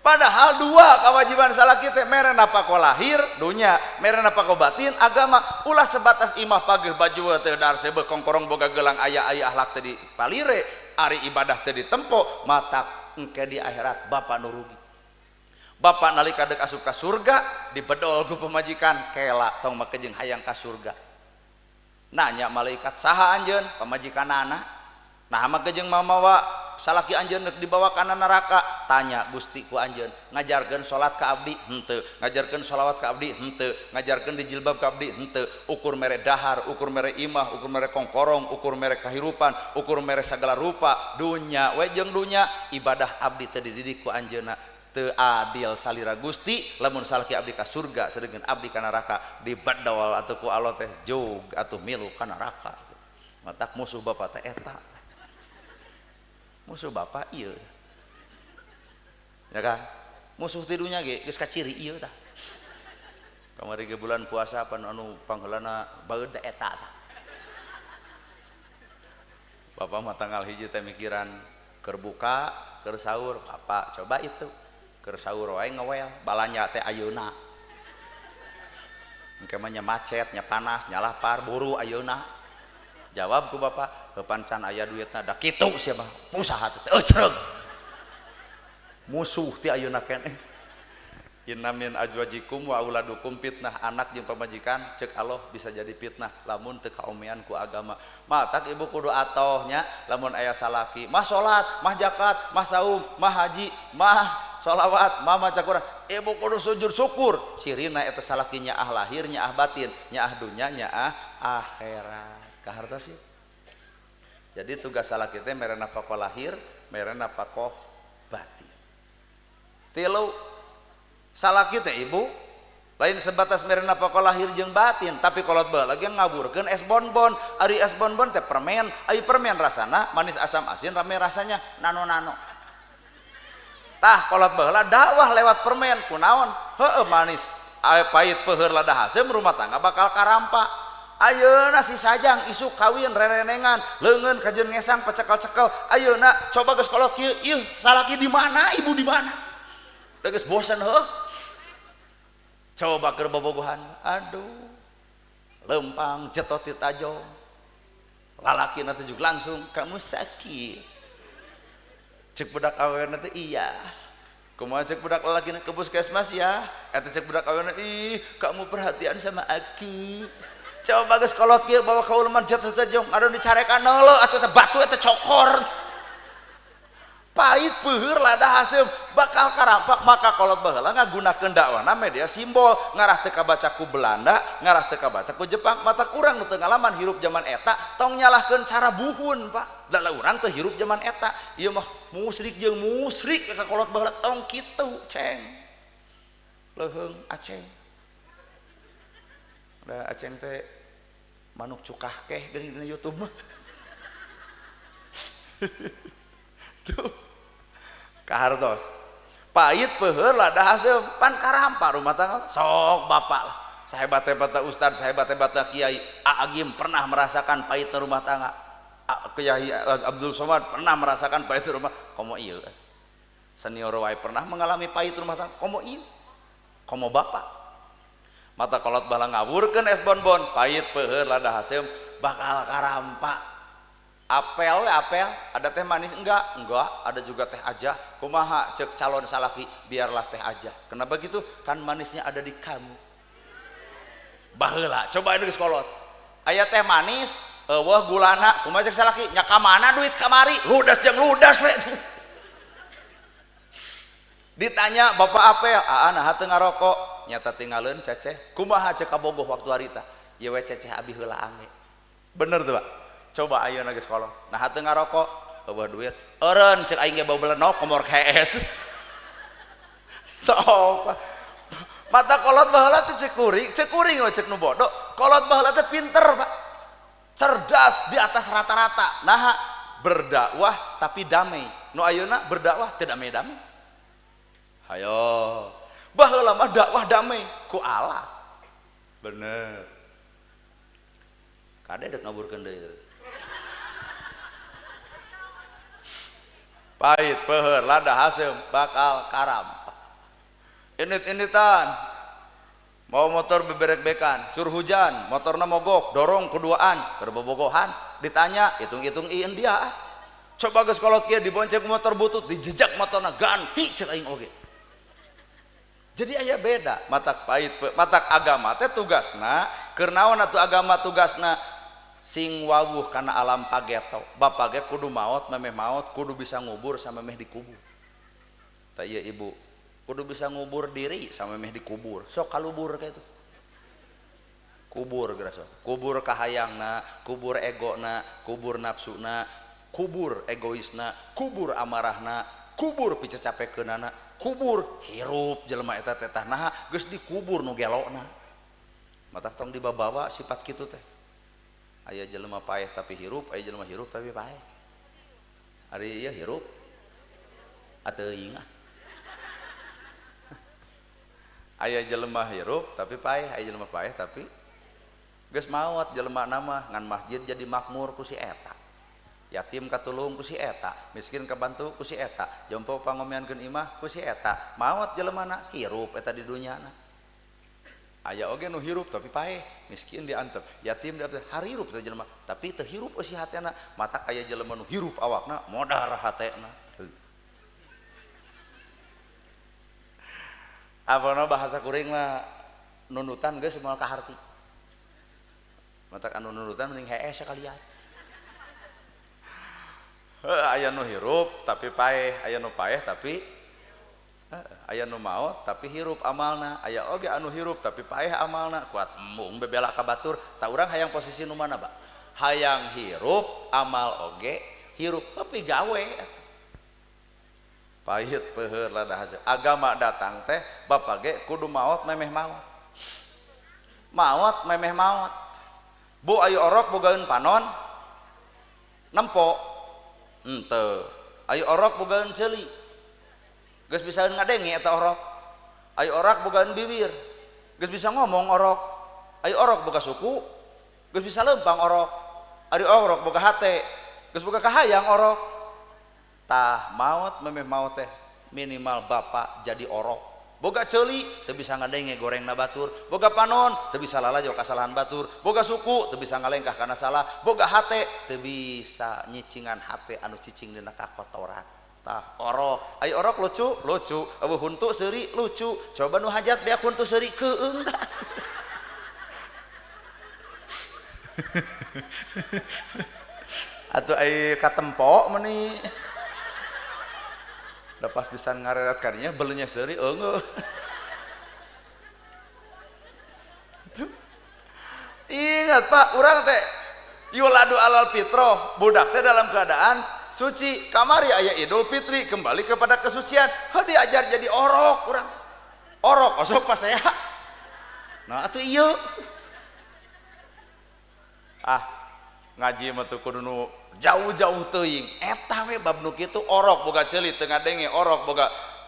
Padahal dua kewajiban salaki teh, mere napako lahir dunya, mere napako batin agama. Ulah sebatas imah pageuh baju teh dahar seubeuh kongkorong boga gelang aya aya akhlak teh dipalire, ari ibadah teh ditempo, matak engke di akhirat bapak nu rugi. Bapak nalika deuk asup ka surga dibedol ku pamajikan, kela tong make jeung hayang ka surga. Nanya malaikat saha anjeun? Pamajikanana. Nah make jeung mamawa salaki anjeun deuk dibawa kana neraka. Tanya Gusti ku anjeun, ngajarkeun salat ka abdi henteu, ngajarkeun sholawat ka abdi henteu, ngajarkeun dijilbab ka abdi henteu, ukur mere dahar, ukur mere imah, ukur mere kongkorong, ukur mere kahirupan, ukur mere sagala rupa dunya we jeung dunya, ibadah abdi teu dididik ku anjeunna. Teu adil salira Gusti lamun salaki abdi ka surga sedengkeun abdi ka neraka, dibedol atuh ku Allah teh jog atuh milu ka neraka. Matak musuh bapak teh eta. Musuh bapak ieu. Ya kan? Musuh tidunya ge geus kaciri ieu tah. Kamari ge bulan puasa pan anu pangheulana baeud teh eta tah. Bapak mah tanggal hiji teh mikiran keur buka, keur sahur, bapak coba itu. Keur sahur wae ngewel, balanja teh ayeuna. Engke mah nya macet, nya panas, nya lapar, buru ayeuna. Jawab ku bapak, heupan can aya duitna, da kitu sia mah, usaha teh eucreug. Musuh ti ayeuna keneh. Inna min azwajikum wa auladukum fitnah, anak jeung pamajikan ceuk Allah bisa jadi fitnah lamun teu kaomean ku agama. Matak ibu kudu atoh nya lamun aya salaki, mah salat, mah zakat, mah saum, mah haji, mah sholawat, mah maca Quran. Ibu kudu sujud syukur. Cirina eta salaki nyaah lahir, nyaah batin, nyaah dunya, nyaah akhirat. Kahartos sih. Jadi tugas salaki teh mere nafkah lahir, mere nafkah batin. Tilu salaki teh ibu lain sebatas mere nafkah lahir jeung batin, tapi kolot baheula ge ngaburkeun es bonbon. Ari es bonbon teh permen, ari permen rasana manis asam asin rame rasanya nano-nano. Tah kolot baheula dakwah lewat permen kunaon? Heueuh manis pahit peuheur lada haseum rumah tangga bakal karampa. Ayeuna si sajang isuk kawin rerenengan leungeun kajeun ngesang pecekel-cekel. Ayeuna coba geus kolot kieu, ieu salaki di mana ibu di mana? Da geus bosan heuh. Coba keur bobogohan, aduh lempang jetot ti tajong lalaki nanti juga langsung kamu sakit cek budak awewe teh iya kumaha cek budak lalaki ke puskesmas ya eta cek budak awewe ih kamu perhatian sama aku. Coba geus kolot kieu bawa ka uleman jetot tajong aduh dicarekan neuleuh atuh teh batu eta cokor pahit peuheur lada haseum bakal karampak. Maka kolot baheula ngagunakeun dakwana media simbol ngarah teu kabaca ku Belanda ngarah teu kabaca ku Jepang. Mata urang nu teu ngalaman hirup zaman eta tong nyalahkeun cara buhun Pak da urang teu hirup zaman eta ieu mah musyrik jeung musyrik ka kolot baheula tong kitu ceng leuheung aceng da aceng teh manuk cukah keh geuning dina YouTube mah. Tuh kahartos pahit peuheur lada haseum pan karampa rumah tangga sok bapak lah sahebat-hebatna ustad sahebat-hebatna kiai Agim pernah merasakan pahitna rumah tangga, Kiai Abdul Somad pernah merasakan pahit rumah komo ieu senior wae pernah mengalami pahit rumah tangga komo ieu komo bapak. Mata kolot bala ngawurkeun es bonbon pahit peuheur lada haseum bakal karampa. Apel we apel, ada teh manis enggak? Enggak, ada juga teh aja. Kumaha cek calon salaki, biarlah teh aja. Kenapa gitu? Kan manisnya ada di kamu. Baheula, coba ini geus kolot. Aya teh manis, eueuh gulana, kumaha cek salaki? Nya ka mana duit kamari? Ludas jeung ludas we. Ditanya bapak apel, aa naha teu ngarokok? Nyata tinggalin ceceh. Kumaha cek kabogoh waktu harita? Ieu we ceceh abi heula ange. Bener tuh, Pak? Coba ayeuna geus kolot. Nah teu ngarokok, eueuh duit. Eureun cek aing ge bau belenok komor KS. Sok. Mata kolot baheula teh cek kuring we cek nu bodoh. Kolot baheula teh pinter, Pak. Cerdas di atas rata-rata. Nah berdakwah tapi damai. Nu ayeuna berdakwah teu damai-damai. Hayo. Baheula mah dakwah damai ku alat. Bener. Kade dek ngaburkeun deui. Pahit peuheur lada haseum bakal karam. Init-initan mau motor beberek-bekan cur hujan motorna mogok dorong keduaan keur bobogohan ditanya hitung-hitung ieu dia. Coba geus kolot kieu dibonceng motor butut dijejak motorna ganti cek aing oge. Jadi aya beda matak pahit matak agama teh tugasna keur naon atuh agama tugasna sing wawuh kana alam pageto. Bapak ge kudu maot memeh maot kudu bisa ngubur samemeh dikubur. Tah ieu ibu kudu bisa ngubur diri samemeh dikubur. Sok kalubur ka itu. Kubur geura sok. Kubur kahayangna, kubur egona, kubur nafsuna, kubur egoisna, kubur amarahna, kubur picacapekeunana, kubur hirup jelema eta teh tah naha geus dikubur nu gelona. Matak tong dibabawa sifat kitu teh. Aya jelema paeh tapi hirup, aya jelema hirup tapi paeh. Ari ieu hirup ateuing ah. Aya jelema hirup tapi paeh, aya jelema paeh tapi geus maot jelema nama ngan masjid jadi makmur ku si eta. Yatim katulung ku si eta, miskin kabantu ku si eta, jompo pangomeankeun imah ku si eta. Maot jelemana hirup eta di dunyana. Aya oge nu hirup tapi paeh, miskin diantep, yatim diantep, harirup teh jelema, tapi teu hirup eusi hatena, matak aya jelema nu hirup awakna modar hatena. Apana bahasa kuring mah nundutan geus moal kaharti. Matak anu nundutan mending heeh sakalian. Heuh aya nu hirup tapi paeh, aya nu paeh tapi aya nu maot tapi hirup amalna, aya oge anu hirup tapi paeh amalna, kuat embung bebela ka batur. Tah urang hayang posisi nu mana, Pak? Hayang hirup amal oge hirup tapi gawe. Pahit peuheur lada hasil. Agama datang teh bapak ge kudu maot memeh maot. Maot memeh maot. Bu ayo orok bogaeun panon nempo henteu. Ayo orok bogaeun ceuli. Geus bisa ngadenge eta orok. Ayo orok bogaeun bibir. Geus bisa ngomong orok. Ayo orok boga suku. Geus bisa lempang orok. Ari orok boga hate. Geus boga kahayang orok. Tah maot memeh maot teh minimal bapak jadi orok. Boga ceuli teu bisa ngadenge gorengna batur, boga panon teu bisa lalajo kasalahan batur, boga suku teu bisa ngalengkah kana salah, boga hate teu bisa nyicingan hate anu cicing dina kakotoran. Tah orok, ayo orok lucu, lucu, eueuh huntu seuri lucu, coba nu hajat beak huntu seuri keueung dah. Atuh ai katempo meuni. Lepas bisa ngarerat kadinya belenya seuri eungeuh. Ingat Pak, urang teh yuladu alal fitroh, budak teh dalam keadaan suci. Kamari aya Idul Fitri, kembali kepada kesucian. Heuh diajar jadi orok urang. Orok osok pas saya. Nah atuh ieu. Ah, ngaji mah teu kudu nu jauh-jauh teuing. Eta we bab nu kitu orok boga ceuli teu ngadenge, orok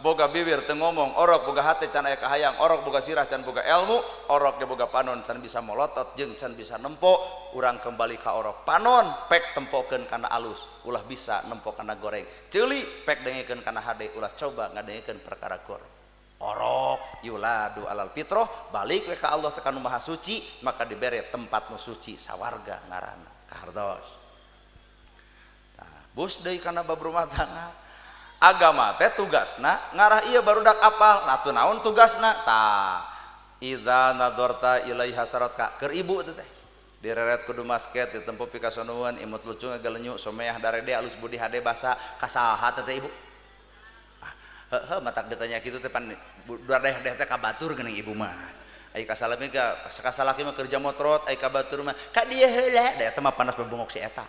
boga bibir teu ngomong, orok boga hate can aya kahayang, orok boga sirah can boga ilmu, orok ge boga panon can bisa molotot jeung can bisa nempo. Urang kembali ka orok. Panon pek tempokeun kana alus, ulah bisa nempo kana goreng. Ceuli pek dengekeun kana hade, ulah coba ngadengekeun perkara goreng. Orok yuladu alal fitroh, balik we ka Allah teh kanu maha suci, maka dibere tempat nu suci sawarga ngaranna. Kahartos. Nah, bus deui kana bab rumah tangga. Agama teh tugasna ngarah ieu barudak apal. Nah teu naon tugasna? Tah, idza nadorta ilaiha saratka keur ibu teh teh. Direret kudu masket ditempo pikasonuan imut lucu ngagelenyu someah darede alus budi hade basa kasaha teh ibu. Ah, heuh matak ditanya kitu teh pan deh teh ka batur geuning ibu mah. Ai kasalami ka kasalaki mah kerja motrot, ai ka batur mah ka dieu heula da eta mah panas bebongok si eta.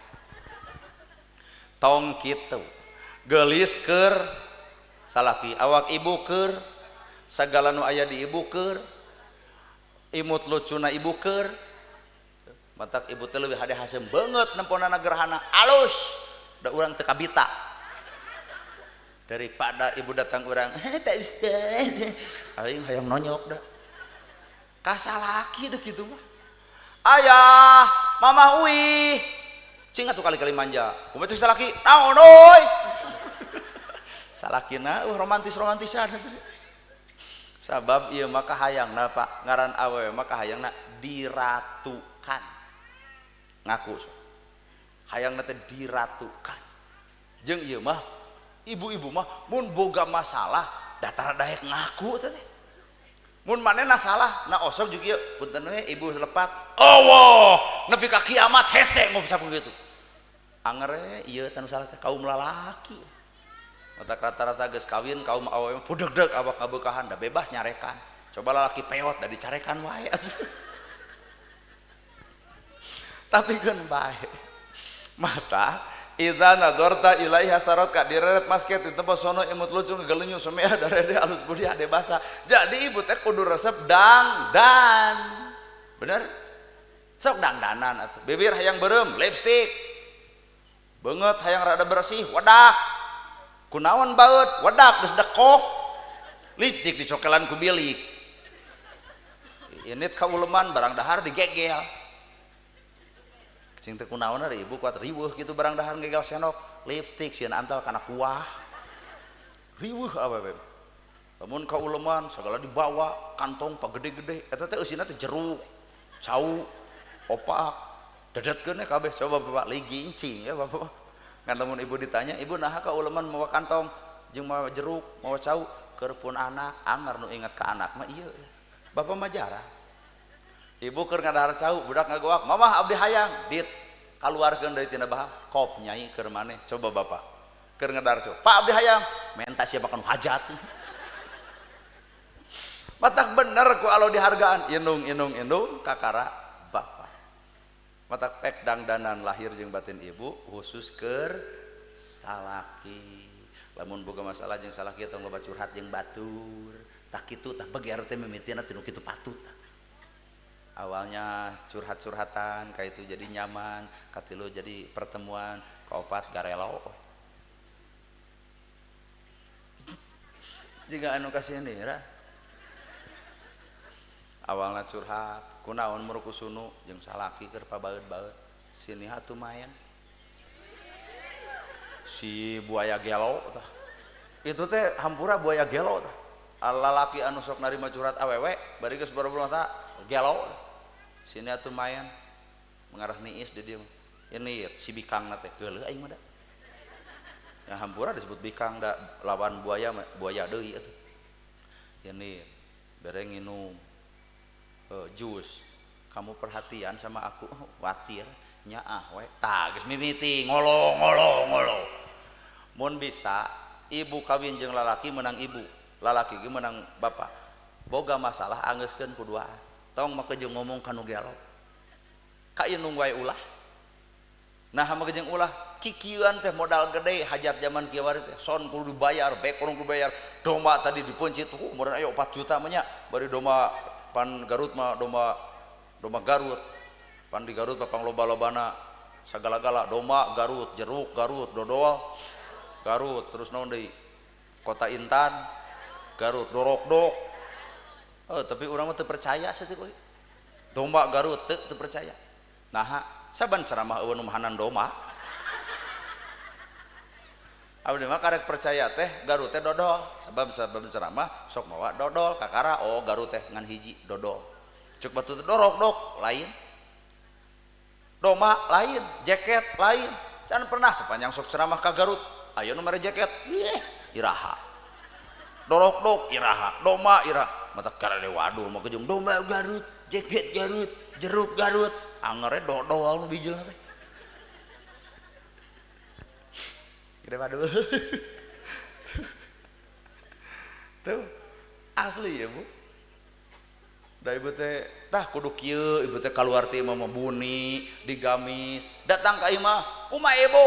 Tong kitu. Geulis keur salaki, awak ibu keur, sagala nu aya di ibu keur, imut lucuna ibu keur. Matak ibu teh leuwih hade haseum beungeut nemponana gerhana alus da urang teu kabita. Daripada ibu datang urang, "Pak Ustaz, aing hayang nonyok da." Kasalaki deh gitu mah. Ayah, mamah uih. Cing atuh kali-kali manja. Kumaha cek salaki? Naon euy? Salakina romantis-romantisan. Sabab ieu mah kahayangna Pak, ngaran awewe mah kahayangna diratukan. Ngaku so. Hayangna teh diratukan. Jeung ieu mah ibu-ibu mah mun boga masalah datara daek ngaku teh. Mun manehna salah, na osok juga ieu punten we ibu selepat. Allah, nepi ka kiamat hese ngomong kitu. Angere ieu teh nu salah teh kaum lalaki. Matak rata-rata geus kawin kaum awewe pudegdeg awak kabeukahan da bebas nyarekan. Coba lalaki peot da dicarekan wae. Tapi keun bae. Mata idza nadorta ilaiha saratka direret masket ditempo sono imut lucu ngegelenyu somea darede alus budi ade basa. Jadi ibu teh kudu resep dangdan. Bener? Sok dangdanan atuh. Bibir hayang beureum lipstik. Beungeut hayang rada bersih wedak. Kunaon baeut wedak geus dekok. Lipstik dicokelan ku bilik. Init ka uleman barang dahar digegel. Cing teh kunaon ari ibu kuat riweuh kitu barang dahar ngegel senok lipstik sieun antal kana kuah. Riweuh awewe. Lamun ka uleman sagala dibawa kantong pagede-gede eta teh eusina teh jeruk, cau, opak, dedetkeun kabeh. Coba bapak ligincing ya bapak. Ngan lamun ibu ditanya, ibu naha ka uleman mawa kantong jeung mawa jeruk, mawa cau keur pun anak, anger nu inget ka anak mah ieu. Bapak mah jarang. Ibu keur ngadahar cau, budak ngagoak, mamah abdi hayang, dit kaluarkeun deui tina bahang, kop nyai keur maneh. Coba bapak keur ngadahar cau, Pak abdi hayang, menta siapa kanu hajat. Matak bener ku alo dihargaan, inung inung inung kakara bapak. Matak pek dangdanan lahir jeung batin ibu khusus keur salaki. Lamun boga masalah jeung salah kieu tong loba curhat jeung batur. Tah kitu tah beger teh mimitina tinu kitu patut. Awalnya curhat-curhatan ka itu jadi nyaman, katilu jadi pertemuan, kaopat garelo. Jika anu kasih nira. Awalna curhat, kunaon murukusunu jeung salaki keur pabaeut-baeut. Sini atuh maen. Si buaya gelo tah. Itu teh hampura buaya gelo tah. Lalaki anu sok narima curhat awewe bari geus boro-boro mata gelo. Sini atuh maen mengarah niis di dieu. Ini si bikangna teh geuleuh aing mah da. Yang hampura disebut bikang da lawan buaya buaya deui atuh. Ini bere nginum jus. Kamu perhatian sama aku, oh, watir nyaah we. Tah geus mimiti ngolo ngolo ngolo. Mun bisa ibu kawin jeung lalaki menang ibu, lalaki ge menang bapak. Boga masalah anggeuskeun ku duaan. Tong make jeung ngomong ka nu gelo. Ka indung wae ulah. Nah make jeung ulah kikieuan teh modal gede hajat zaman kieu wari teh son kudu dibayar, bek kudu dibayar, domba tadi dipencit, meureun aya 4 juta mah nya, bari domba pan Garut mah domba domba Garut. Pan di Garut papang loba-lobana sagala-gala domba Garut, jeruk Garut, dodol Garut, terus naon deui? Kota Intan Garut, dorokdok. Tapi urang mah teu percaya saeutik euy. Domba Garut teu percaya. Naha saban ceramah eueuh nu mahanan domba. Abdi mah karek percaya teh Garut teh dodol, sabab sabab ceramah sok mawa dodol kakara oh Garut teh ngan hiji dodol. Cek batu teh dorokdok lain. Domba lain, jaket lain. Can pernah sepanjang sok ceramah ka Garut, ayo nu mere jaket, ih iraha. Dorokdok iraha, domba iraha. Mata karade wadul mah kejung domba Garut, jaket Garut, jeruk Garut, angere dodol nu bijilna teh. Gede wadul. Tuh asli ya Bu. Da ibu teh tah kudu kieu ibu teh kaluar ti imah mah buni, digamis, datang ka imah, kumaha ibu?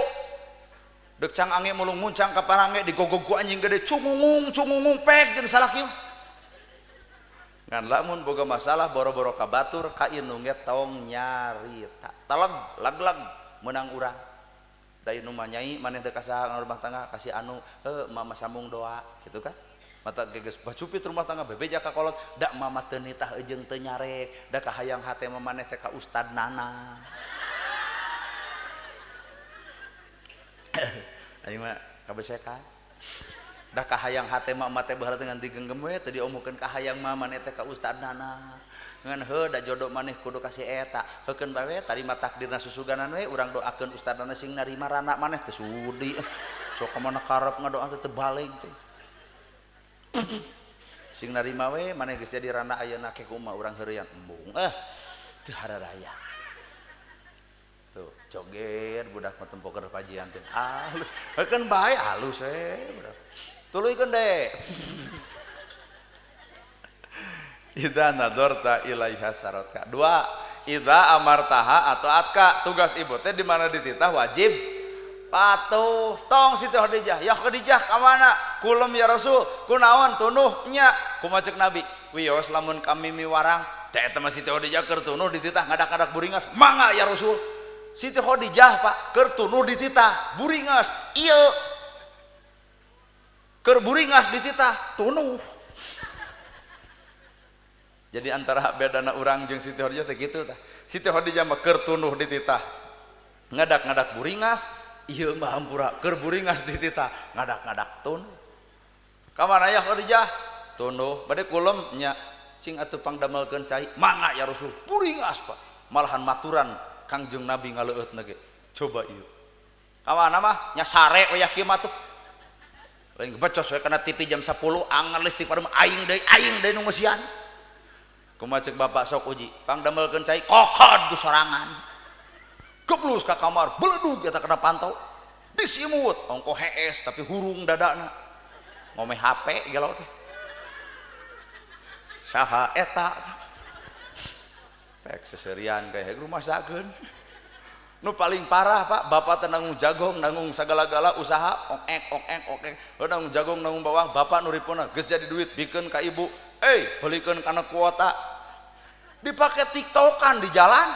Dek cang ange mulung muncang ka parange digogog ku anjing gede cungungung cungungung pek jeung salaki. Ngan lamun boga masalah boro-boro ka batur ka indung ge tong nyarita. Taleg lag-lag meunang urang. Da indung mah nyai maneh teh ka saha rumah tangga kasih anu heuh mama sambung doa gitu kan. Mata geus bacupit rumah tangga bebeja ka kolot da mama teu nitah jeung teu nyarek da kahayang hate mah maneh teh ka ustad Nana. Aing mah kabesekan. Da kahayang hate mah mah teh baheula teh ngan digenggem we teu diomongkeun kahayang mah maneh teh ka ustad Nana. Ngan heuh da jodoh maneh kudu ka si eta. Heukeun bae we tarima takdirna susuganan we urang doakeun ustad Nana sing narima rana maneh teh sudi. Sok ka mana karep ngadoa teh teu baleg teh. Sing narima we maneh geus jadi rana ayeuna ke kumaha urang heureyan embung teu hararaya. Tuh joget budak mah tempo keur pajian teh halus. Heukeun bae halus we budak. Tuluykeun de. Idza nadorta ilaiha saratka. Dua, idza amartaha atau atka. Tugas ibu teh di mana dititah wajib patuh. Tong Siti Khadijah, ya Khadijah ka mana? Kulem ya Rasul, kunaon tunuh nya? Kumaha ceuk Nabi? Wios lamun kami miwarang, da eta mah Siti Khadijah keur tunuh dititah ngadak-ngadak buringas, mangga ya Rasul. Siti Khadijah Pak keur tunuh dititah buringas, ieu keur buringas dititah tunuh. Jadi antara bedana urang jeung Siti Khadijah teh kitu tah. Siti Khadijah mah keur tunuh dititah ngadak-ngadak buringas, ieu mah hampura keur buringas dititah ngadak-ngadak tunuh. Ka mana ya Khadijah? Tunuh, bade kulem nya cing atuh pangdamelkeun cai, mangga ya Rasul, buringas Pak. Malahan maturan Kangjeng Nabi ngaleueutna ge. Coba ieu. Ka mana mah nya sare we kieu mah tuh. Lain gebecos we kana TV jam 10 anger listrik padem aing deui nu ngeusian. Kumaha ceuk bapak sok uji, pangdamelkeun cai kokod ku sorangan. Geblus ka kamar, beledug eta kana pantau. Disimut, ongko hees tapi hurung dadana. Ngomeh HP gelo teh. Saha eta? Pek seserian kayak rumah sakeun. Nu paling parah Pak, bapak teh nanggung jagong, nanggung sagala-gala usaha, ok ok ok, nanggung jagong, nanggung bawang, bapak nu ripona geus jadi duit bikeun ka ibu, belikeun kana kuota. Dipake tiktokan di jalan.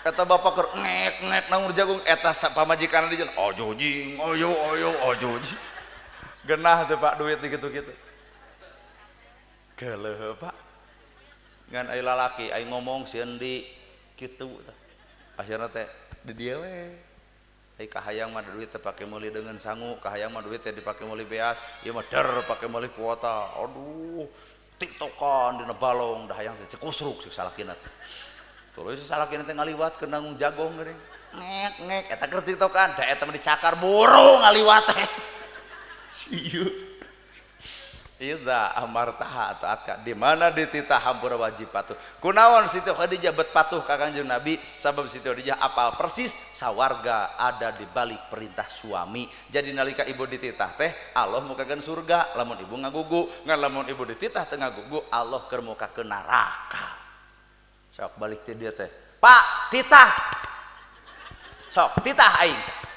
Eta bapak keur ngek ngek nanggung jagung, eta pamajikan di jalan, ojo jing, ojo ojo ojo jing. Genah tuh Pak duit gitu-gitu. Geuleuh Pak. Ngan ai lalaki ai ngomong sieun di kitu tah. Akhirna teh di dieu we. Ai kahayang mah duit teh pake meuli deungeun sangu, kahayang mah duit teh dipake meuli beas, ieu mah der pake meuli kuota. Aduh, tiktokan dina balong dah hayang teh kusruk si salakina. Tuluy si salakina teh ngaliwat keur nanggung jagong geuning. Ngek ngek eta keur tiktokan, da eta mah dicakar buru ngaliwat teh. Sieu. Idza amartaha atau atka, di mana dititah hampura wajib patuh. Kunaon Siti Khadijah bet patuh ka Kangjeng Nabi, sabab Siti Khadijah apal persis sawarga ada di balik perintah suami. Jadi nalika ibu dititah teh Allah mukakeun surga, lamun ibu ngagugu, ngan lamun ibu dititah teu ngagugu Allah keur mukakeun neraka. Sok balik ti dieu teh. Pak, titah. Sok titah aing.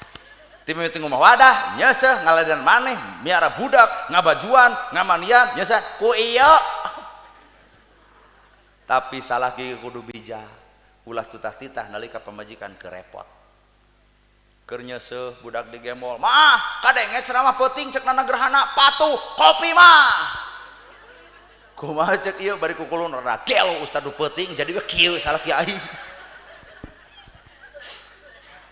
Timimiti ngomah wadah, nyeseh ngaladenan maneh, miara budak, ngabajuan, ngamanian, nyeseh ku ieu. Tapi salah gigi kudu bijak, ulah tutah-titah nalika pamajikan kerepot. Keur nyeseh budak digemol, mah kadenge ceramah peuting cek nana gerhana, patuh kopi mah. Kumaha cek ieu bari kukulun rada gelo ustad nu peuting jadi we kieu salah kiai.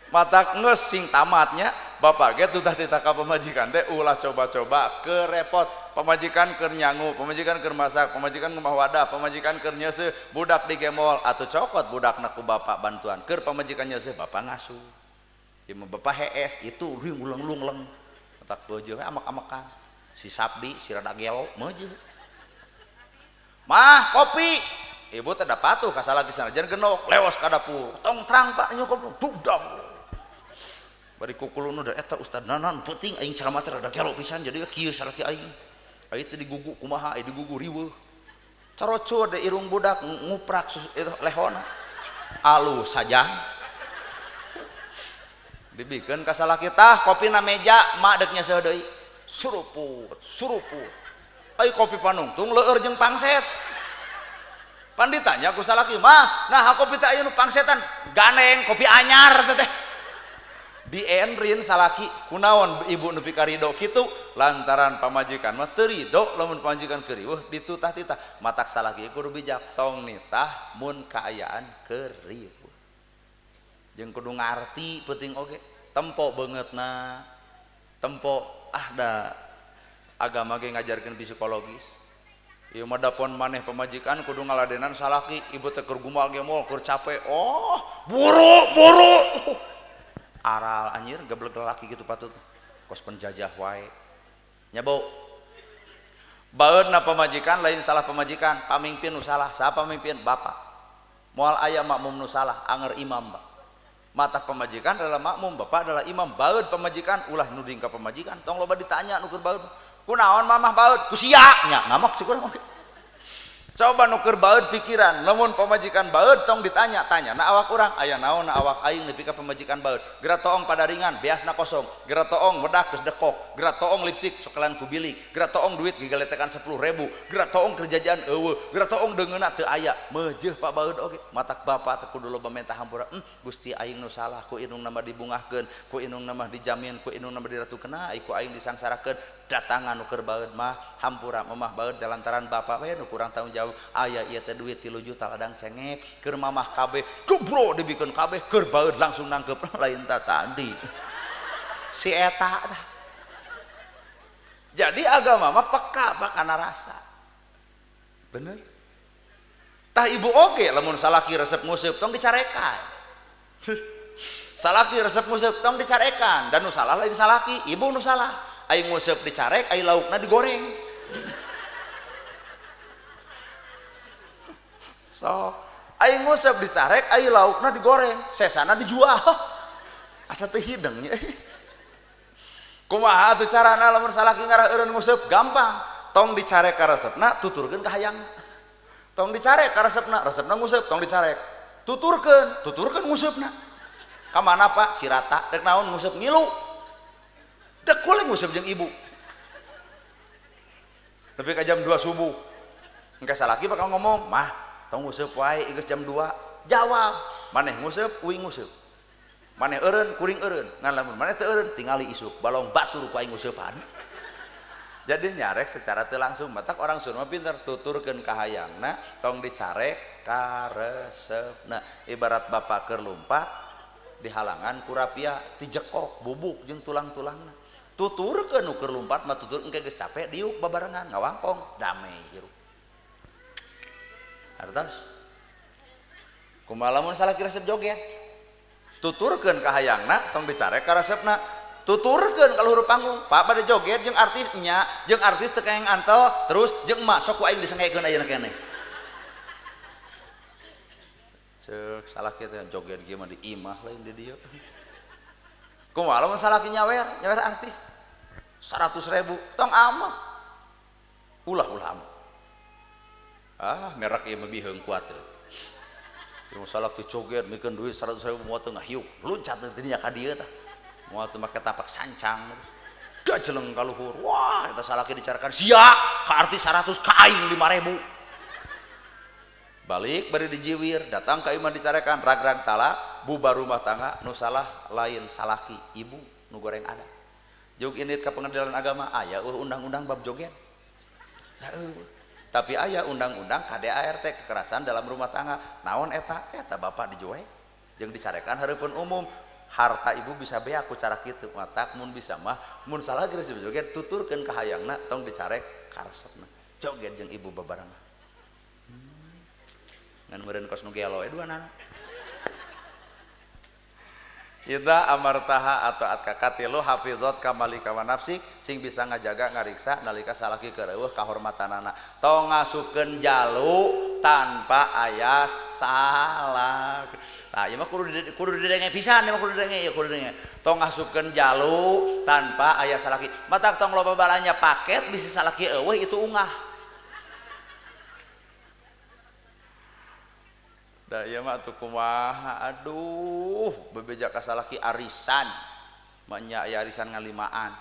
Mata nges sing tamatnya bapak ge tutah titah ka pamajikan teh ulah coba-coba kerepot. Pamajikan keur nyangu, pamajikan keur masak, pamajikan ngumah wadah, pamajikan keur nyeuseuh, budak digemol atuh cokot budakna ku bapak bantuan. Keur pamajikan nyeuseuh bapak ngasuh. Ieu mah bapak hees itu luing uleng-lung-leng. Otak beujeun we amak-amakan. Si Sabdi si rada gelo meujeuh. Mah kopi. Ibu teh da patuh ka salaki sanajan genok lewas ka dapur. Tong terang Pak nyokop dudang. Bari kukulun udah eta ustad nanan penting aing ceramah teh rada gelo pisan jadi kieu salaki aing. Aing teh digugu kumaha, aing digugu riweuh. Carocor de irung budak nguprak itu lehona. Alus saja. Dibikeun ka salaki tah kopina meja mak deuk nyeuseuh deui. Suruput, suruput. Ai kopi panungtung leueur jeung pangset. Pan ditanya ku salaki mah, nah kopi teh aya nu pangsetan, gandeng kopi anyar teh teh. Dienrin salaki kunaon ibu nepi ka ridho kitu lantaran pamajikan mah teu ridho lamun pamajikan keur riweuh ditutah-titah matak salaki kudu bijak tong nitah mun kaayaan keur riweuh jeung kudu ngarti penting oge tempo beungeutna tempo ah da agama ge ngajarkeun psikologis ieu mah dapon maneh pamajikan kudu ngaladenan salaki ibu teh keur gumal gemol keur capek oh buru buru aral anjir geblek lelaki gitu patut kos penjajah wae nya bau baeudna pamajikan lain salah pamajikan pamimpin nu salah saha pamimpin bapak moal aya makmum nu salah anger imam Pak mata pamajikan adalah makmum bapak adalah imam baeud pamajikan ulah nuding ka pamajikan tong loba ditanya nu keur baeud kunaon mamah baeud ku sia nya ngamok syukur. Coba nu keur baeud pikiran lamun pamajikan baeud tong ditanya tanya na awak urang aya naon na awak aing nepi ka pamajikan baeud geura toong padaringan beasna kosong geura toong wedak geus dekok geura toong lipstik cokelan ku bilik geura toong duit gigaletekan 10.000 geura toong kerjajaan eueuh geura toong deungeunna teu aya meujeuh Pak baeud oge matak bapak teh kudu loba menta hampura Gusti aing nu salah ku indungna mah dibungahkeun ku indungna mah dijamin ku indungna mah diratukeun ku aing disangsarakeun datangan nu keur baeud mah hampura mamah baeud lantaran bapak we nu kurang tanggung jawab aya ieu teh duit 3 juta ladang cengek keur mamah kabeh gebro dibikeun kabeh keur baeud langsung nangkep lain ta tadi si eta tah. Jadi agama mah peka Pak kana rasa bener tah ibu oge lamun salaki resep nguseup tong dicarekan salaki resep nguseup tong dicarekan dan nu salah lain salaki ibu nu salah aing nguseup dicarek aing laukna digoreng. Sok aing nguseup dicarek aing laukna digoreng sesana dijual asa teu hideng nya. Kumaha atuh carana lamun salaki ngarah eureun nguseup gampang tong dicarek ka resepna tuturkeun ka hayang tong dicarek ka resepna resepna nguseup tong dicarek tuturkeun tuturkeun nguseupna. Ka mana Pak? Cirata. Dek naon nguseup ngilu. Dek kule nguseup jeung ibu. Nepi ka jam 2 subuh. Engke salaki bakal ngomong, "Mah, tong nguseup wae geus jam 2." Jawab, "Maneh nguseup, uing nguseup." Maneh eureun, kuring eureun. Ngan lamun maneh teu eureun, tingali isuk balong batur ku aing nguseupan. Jadi nyarek secara teu langsung, matak orang Sunda pinter tuturkeun kahayangna tong dicarek karesepna. Ibarat bapak keur lumpat dihalangan ku rapia tijekok bubuk jeung tulang-tulangna. Tuturkeun nu keur lumpat mah tutur engke geus capek diuk babarengan ngawangkong damai hirup. Hartos? Kumaha lamun salaki resep joget? Tuturkeun kahayangna tong dicarek karesepna. Tuturkeun ka luhur panggung, Pak bade joget jeung artis nya, jeung artis teu kaeng antel, terus jeung emak sok ku aing disengkekeun ayeuna keneh. Ceuk salaki teh joget kieu mah di imah lain di dieu. Kumaha lamun salaki nyawer, nyawer artis 100.000 tong amak. Ulah-ulah amak. Ah, merek ieu mah biheung kuat teh. Ieu salaki joget mikeun duit 100.000 moal teu ngahiuk, luncat teh dinya ka dieu tah. Moal teu make tapak sancang gajeleng ka luhur. Wah, eta salaki dicarakan sia ka artis 100 ka aing 5.000. Balik bari dijiwir, datang ka imah dicarekan rag-rag tala, bubar rumah tangga nu salah lain salaki, ibu nu goreng ada. Jug indit ka pengadilan agama aya eueuh undang-undang bab joget. Da eueuh. Tapi aya undang-undang KDART kekerasan dalam rumah tangga. Naon eta? Eta bapak dijoe jeung dicarekan hareupeun umum. Harta ibu bisa beak ku cara kitu, matak mun bisa mah mun salah geus joget tuturkeun ka hayangna tong dicarek karesepna. Joget jeung ibu babarengan. Ngan meureun kos nu gelo duanana. Idza amartaha atau atkakatilu hafizat kamalika wa nafsi sing bisa ngajaga ngariksa nalika salaki keur eueuh kahormatanana. Tong ngasupkeun jalu tanpa aya salah. Tah ieu mah kudu didenge pisan, ieu mah kudu didenge, ieu kudu didenge. Tong ngasupkeun jalu tanpa aya salaki. Matak tong loba balanja paket bisi salaki eueuh itu ungah. Da ieu mah atuh kumaha, aduh bebeja ka salaki arisan. Mah nya aya arisan ngalimaan.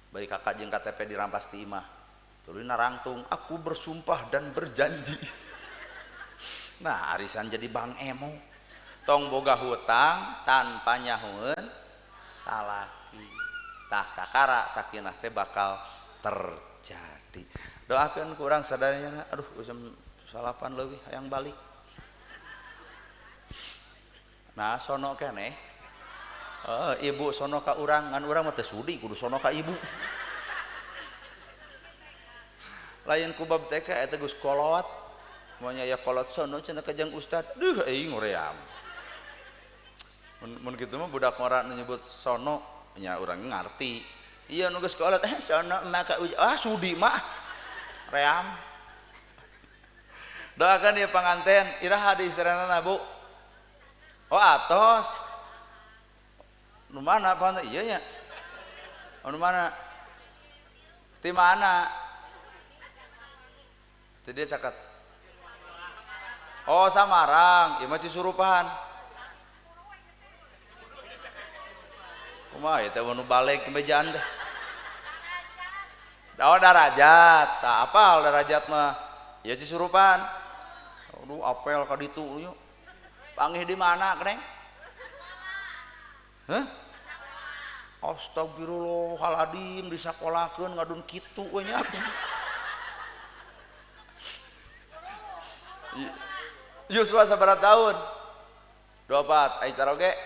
Bari kakak jeung KTP dirampas ti imah. Tuluy narangtung, aku bersumpah dan berjanji. Nah, arisan jadi Bang Emo. Tong boga hutang tanpa nyahueun salaki. Tah kakara sakinah teh bakal terjadi. Doakeun ku urang sadayana, aduh jam 9 leuwih hayang balik. Nah, sono keneh. Ibu sono ka urang, ngan urang mah teu sudi kudu sono ka ibu. Lain ku bab TK eta geus kolot. Moal aya kolot sono cenah ka jang ustad. Duh aing ngoream. Mun kitu mah budak ngora nu nyebut sono nya urang ngarti. Iya nu geus kolot sono mah ka ah sudi mah. Ream. Doakan ieu panganten iraha di istiranana Bu. Oh atos. Nu mana panganten? Iya nya. Nu mana? Ti mana? Ti dia caket. Oh Samarang, ieu mah Cisurupan. Kumaha ieu teh nu balik ke mejaan teh. Oh Darajat, tah apal Darajat mah. Ieu Cisurupan. Aduh apel ka ditu nya. Panggih di mana, Neng? Hah? Astagfirullahaladzim, disakolakeun ngadun kitu we nya. Yuswa sabaraha tahun? 24. Ai caroge?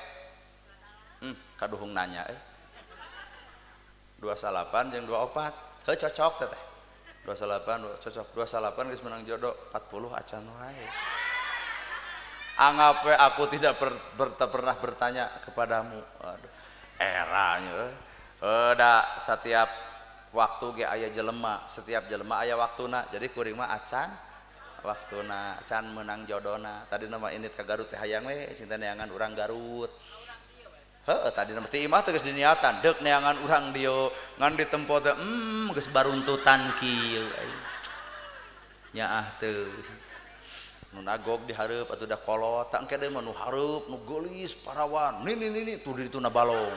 Kaduhung nanya 28 jeung 24. Heuh cocok teh. 28 cocok. 28 geus menang jodoh 40 acan wae. Anggap we aku tidak pernah bertanya kepadamu. Aduh, eranya da setiap waktu ge aya jelema, setiap jelema aya waktuna. Jadi kuring mah acan waktuna, acan menang jodona. Tadi nama indit ka Garut teh hayang we cinta neangan urang Garut. Heuh, tadi nama ti imah teh geus diniatan, deuk neangan urang dieu, ngan ditempo teh geus baruntutan kieu. Nyaah teu. Nu nagog di hareup atuh da kolot, tah engke deui mah nu hareup, nu geulis parawan. Nini nini tuh di ditu na balong.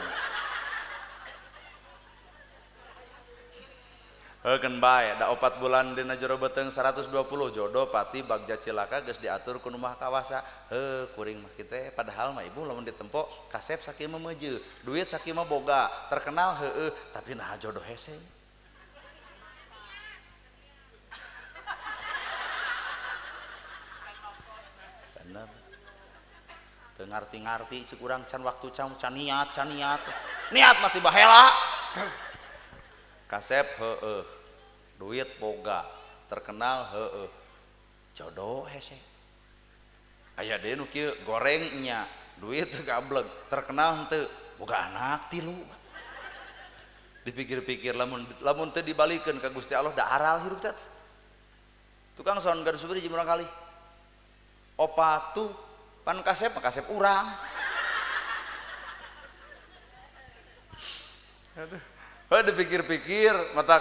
Heukeun bae da 4 bulan dina jero beuteung 120 jodoh pati bagja cilaka geus diatur ku nu Maha Kawasa. Heuh kuring mah kitu padahal mah ibu lamun ditempo kasep sakieu mah meujeuh, duit sakieu mah boga, terkenal heueuh, tapi naha jodoh hese. Bener. Teu ngarti-ngarti cik urang can waktu can niat, can niat. Niat mah tiba hela. Kasep heueuh, duit boga, terkenal heueuh, jodoh hese. Aya deui nu kieu goreng nya, duit teu gableg, terkenal henteu, boga anak 3. Dipikir-pikir lamun lamun teu dibalikeun ka Gusti Allah da aral hirup teh. Tukang son gaduh subri jeung urang kali. Opat tuh pan kasep mah kasep urang. Aduh. Dipikir-pikir mata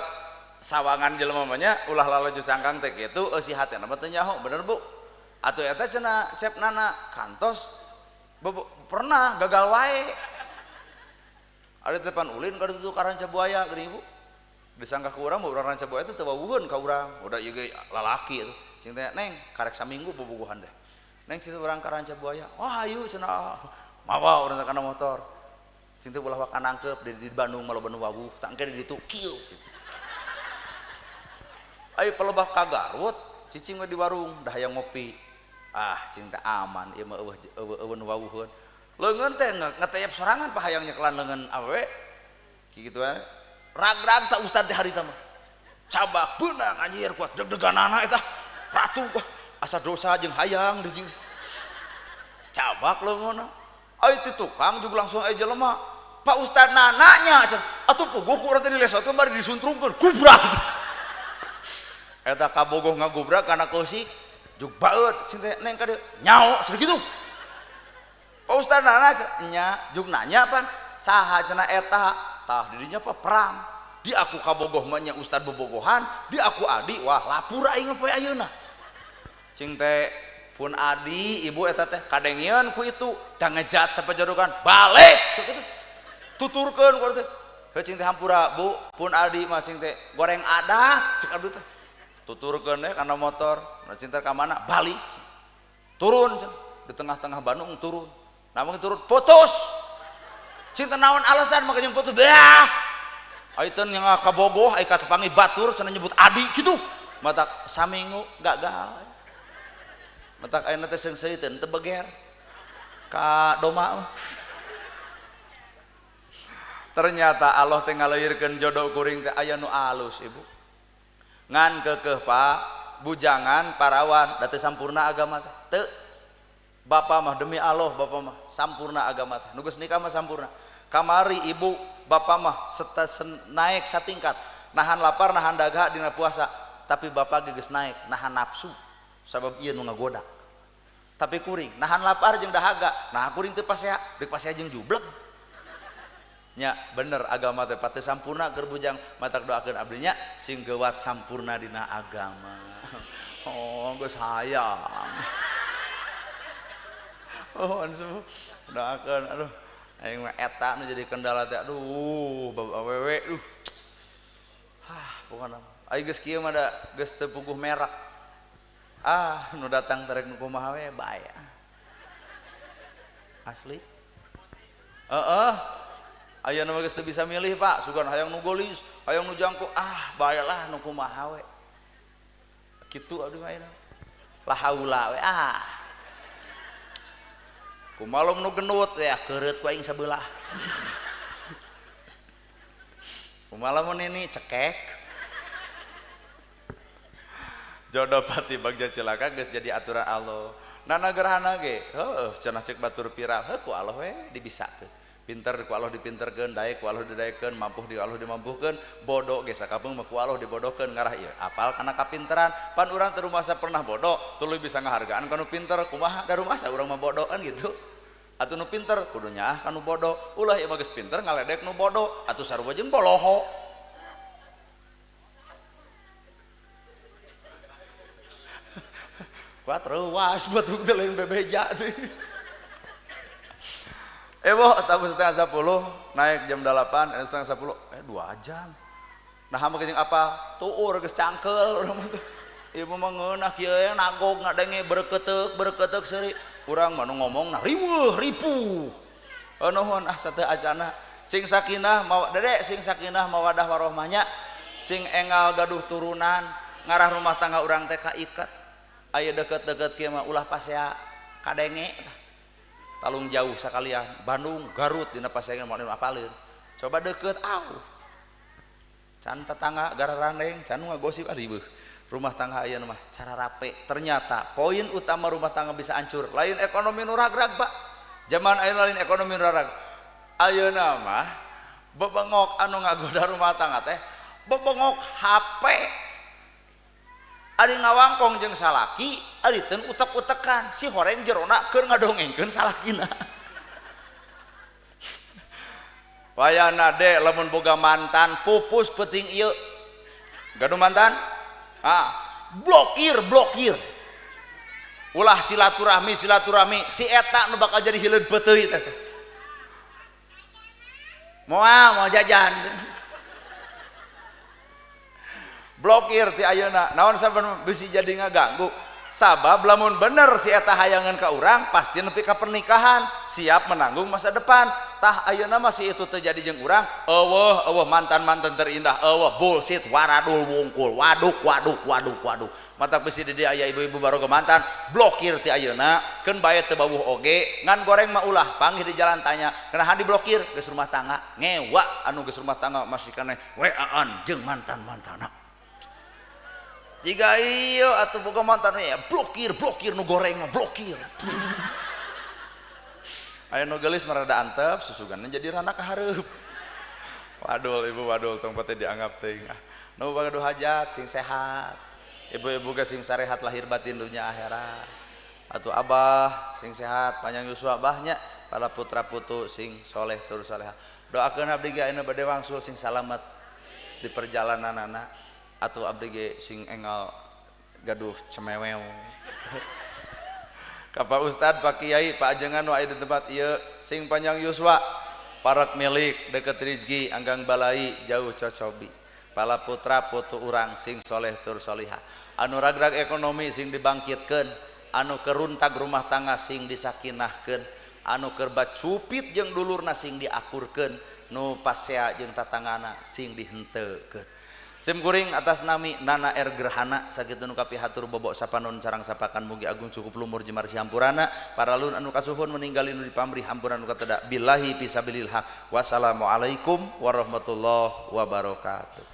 sawangan jelema mah nya ulah lalajo cangkang teh kitu eusi hatena mah teu nyaho bener Bu. Atuh eta cenah cep nana kantos pernah gagal wae. Ada teh pan ulin ka ditu ka Ranca Buaya geuning Ibu. Disangka ku urang mah urang Ranca Buaya teh teu wawuheun ka urang. Udah ieu ge lalaki atuh. Cing teh neng karek saminggu bobogohan teh. Neng situ urang ka Ranca Buaya. Wah ayo cenah. Mawa urang teh kana motor. Cing teh ulah waka nangkep di Bandung mah loba nu wawuh, tah engke di ditu kieu. Ayo pelebah ka Garut, cicing we di warung dah hayang ngopi. Ah, cing teh aman ieu mah eueuh eueuh nu wawuheun. Leungeun teh ngeteyep sorangan pa hayang nyekelan leungeun awewe. Kitu we. Rag-rag ta ustad teh harita mah. Cabak beunang anjir kuat deg-deganana eta. Ratu asa dosa jeung hayang di sini. Cabak leungeunna. Ayo ti tukang juga langsung aya jelema. Pak Ustad nananya atuh puguh ku urang teh dilesotkeun bari disuntrungkeun gubrak. Eta kabogoh ngagubrak kana keusik jug baeut cing teh neng ka dieu nyao cenah kitu. Pak Ustad nana nya jug nanya pan saha cenah eta tah di dinya pa perang. Di aku kabogoh mah nya ustad bobogohan, di aku adi wah lapur aing poe ayeuna. Cing teh pun adi ibu eta teh kadengieun ku itu da ngejat sapajarukan balik sok kitu. Tuturkeun ku teh. Heuh cing teh hampura Bu, pun adi mah cing teh goreng adat cek abdi teh. Tuturkeun we kana motor, nah cing teh ka mana? Balik. Turun di tengah-tengah Bandung turun. Nah mungkin turun putus. Cing teh naon alasan maka jeung putus. Dah. Aiteun yang kabogoh ai katepangi batur cenah nyebut adi kitu. Matak saminggu gagal. Matak ayeuna teh seungseui teh teu beger. Ka doma mah. Ternyata Allah teh ngaleuyirkeun jodoh kuring teh aya nu alus ibu. Ngan keukeuh Pak, bujangan parawan da teu sampurna agama teh. Teu. Bapa mah demi Allah bapa mah sampurna agama teh. Nu geus nikah mah sampurna. Kamari ibu bapa mah naik satingkat, nahan lapar nahan daga dina puasa, tapi bapa ge geus naik nahan nafsu sabab ieu nu ngagoda. Tapi kuring nahan lapar jeung dahaga, nah kuring teu pasea, deuk pasea jeung jubleg. Nya bener agama teh pati sampurna keur bujang matak doakeun abdi nya sing geuwat sampurna dina agama. Oh geus hayang. Oh anu doakeun aduh aing mah eta nu jadi kendala teh aduh bab awewe duh. Hah pokona aing geus kieu mah da geus teu puguh merak. Ah nu datang tarek nu kumaha we bae. Asli. Heeh. Ayeuna mah geus teu bisa milih Pak, sugan hayang nu geulis, hayang nu jangkung, ah bae lah nu kumaha we. Kitu abdi mah ayeuna. La haula we ah. Kumalum nu gendut ya keureut ku aing sabelah. Kumaha ini cekek. Jodoh pati bagja cilaka geus jadi aturan Allah. Nana gerhana ge, heueuh cenah ceuk batur viral, heuh ku Allah we dibisakeun. Pinter ku Allah dipinterkeun, daek ku Allah didaekeun, mampuh di Allah dimampuhkeun, bodoh ge sakapeung mah ku Allah dibodohkeun ngarah ieu. Apal kana kapinteran, pan urang teu rumasa pernah bodoh, tuluy bisa ngahargaan ka nu pinter, kumaha da rumasa urang mah bodoh kan gitu. Atuh nu pinter kudu nyaah ka nu bodoh, ulah ieu mah geus pinter ngaledek nu bodoh, atuh sarua jeung boloho. Kuat reuas batuk teh lain bebeja teh. Boh, tabu 9:30 naik jam 8, 9:30, 2 jam. Nah, hama jeung apa? Tuur geus cangkel urang mah teh. Ibu mah ngeunah kieu nagog ngadenge berketek berketek seuri. Urang mah nu ngomongna riweuh ripuh. Nuhun ah sateu acana. Sing sakinah mawa dede sing sakinah mawadah warohmahnya, sing enggal gaduh turunan, ngarah rumah tangga urang teh kaiket. Aya deket-deket kieu mah ulah pasea kadenge tah. Talung jauh sakalian Bandung Garut dina pasengan moal apaleun. Coba deket au. Can tetangga gararandeng can ngagosip riweuh. Rumah tangga ayeuna mah cara rape. Ternyata poin utama rumah tangga bisa hancur lain ekonomi nu ragrag, Pak. Zaman ayeuna lain ekonomi nu ragrag. Ayeuna mah bebengok anu ngagoda rumah tangga teh bebengok HP. Ari ngawangkong jeung salaki, ari teu utek-utekan, si horeng jerona keur ngadongengkeun salakina. Wayahna de lamun boga mantan pupus peuting ieu. Gaduh mantan? Ah, blokir, blokir. Ulah silaturahmi, silaturahmi, si eta nu bakal jadi hileud peuteuy teh. Moal mau jajan. Blokir ti ayeuna. Naon saban bisi jadi ngaganggu. Sabab lamun bener si eta hayangan ka urang pasti nepi ka pernikahan, siap menanggung masa depan. Tah ayeuna masih itu terjadi jeung urang, eueuh eueuh mantan-mantan terindah, eueuh bullshit waradul wungkul, waduk waduk waduk waduk. Mata bisi di dieu aya ibu-ibu baroga mantan, blokir ti ayeuna, keun bae teu bawuh oge, ngan goreng mah ulah, panggih di jalan tanya, kunaha diblokir geus rumah tangga, ngewa anu geus rumah tangga masih keneh WA-an jeung mantan-mantanna. Jika iya atau boga mantan ya blokir blokir nu goreng mah blokir. Aya nu geulis mah rada antep susuganna jadi rana ka hareup. Wadul ibu wadul tong pate dianggap teuing ah. Nu gaduh hajat sing sehat. Ibu-ibu ge sing sarehat lahir batin dunya akhirat. Atuh abah sing sehat panjang yuswa abahnya para putra putu sing soleh tur soleha. Doakeun abdi ge ayeuna bade wangsul sing salamet di perjalananana. Atau abdi ge sing enggal gaduh cemewew. Ka Pak Ustad, Pak Kiai, Pak Ajengan nu aya di tempat ieu sing panjang yuswa, parak milik, deket rizki, anggang balai, jauh cocobi. Pala putra putu urang sing soleh tur solihah. Anu ragrag ekonomi sing dibangkitkeun, anu keruntag rumah tangga sing disakinahkeun, anu keur bacupit jeung dulurna sing diakurkeun, nu pasea jeung tatanggana sing dihenteukeun. Sim kuring atas nami Nana R Gerhana sakitu nu kapihatur bobok sapanon sarang sapakan mugi agung cukup lumur jemar sihampurana paralun anu kasuhun meninggalin nu dipamrih hampuran nu kateda billahi fisabilil haq. Wassalamualaikum warahmatullahi wabarakatuh.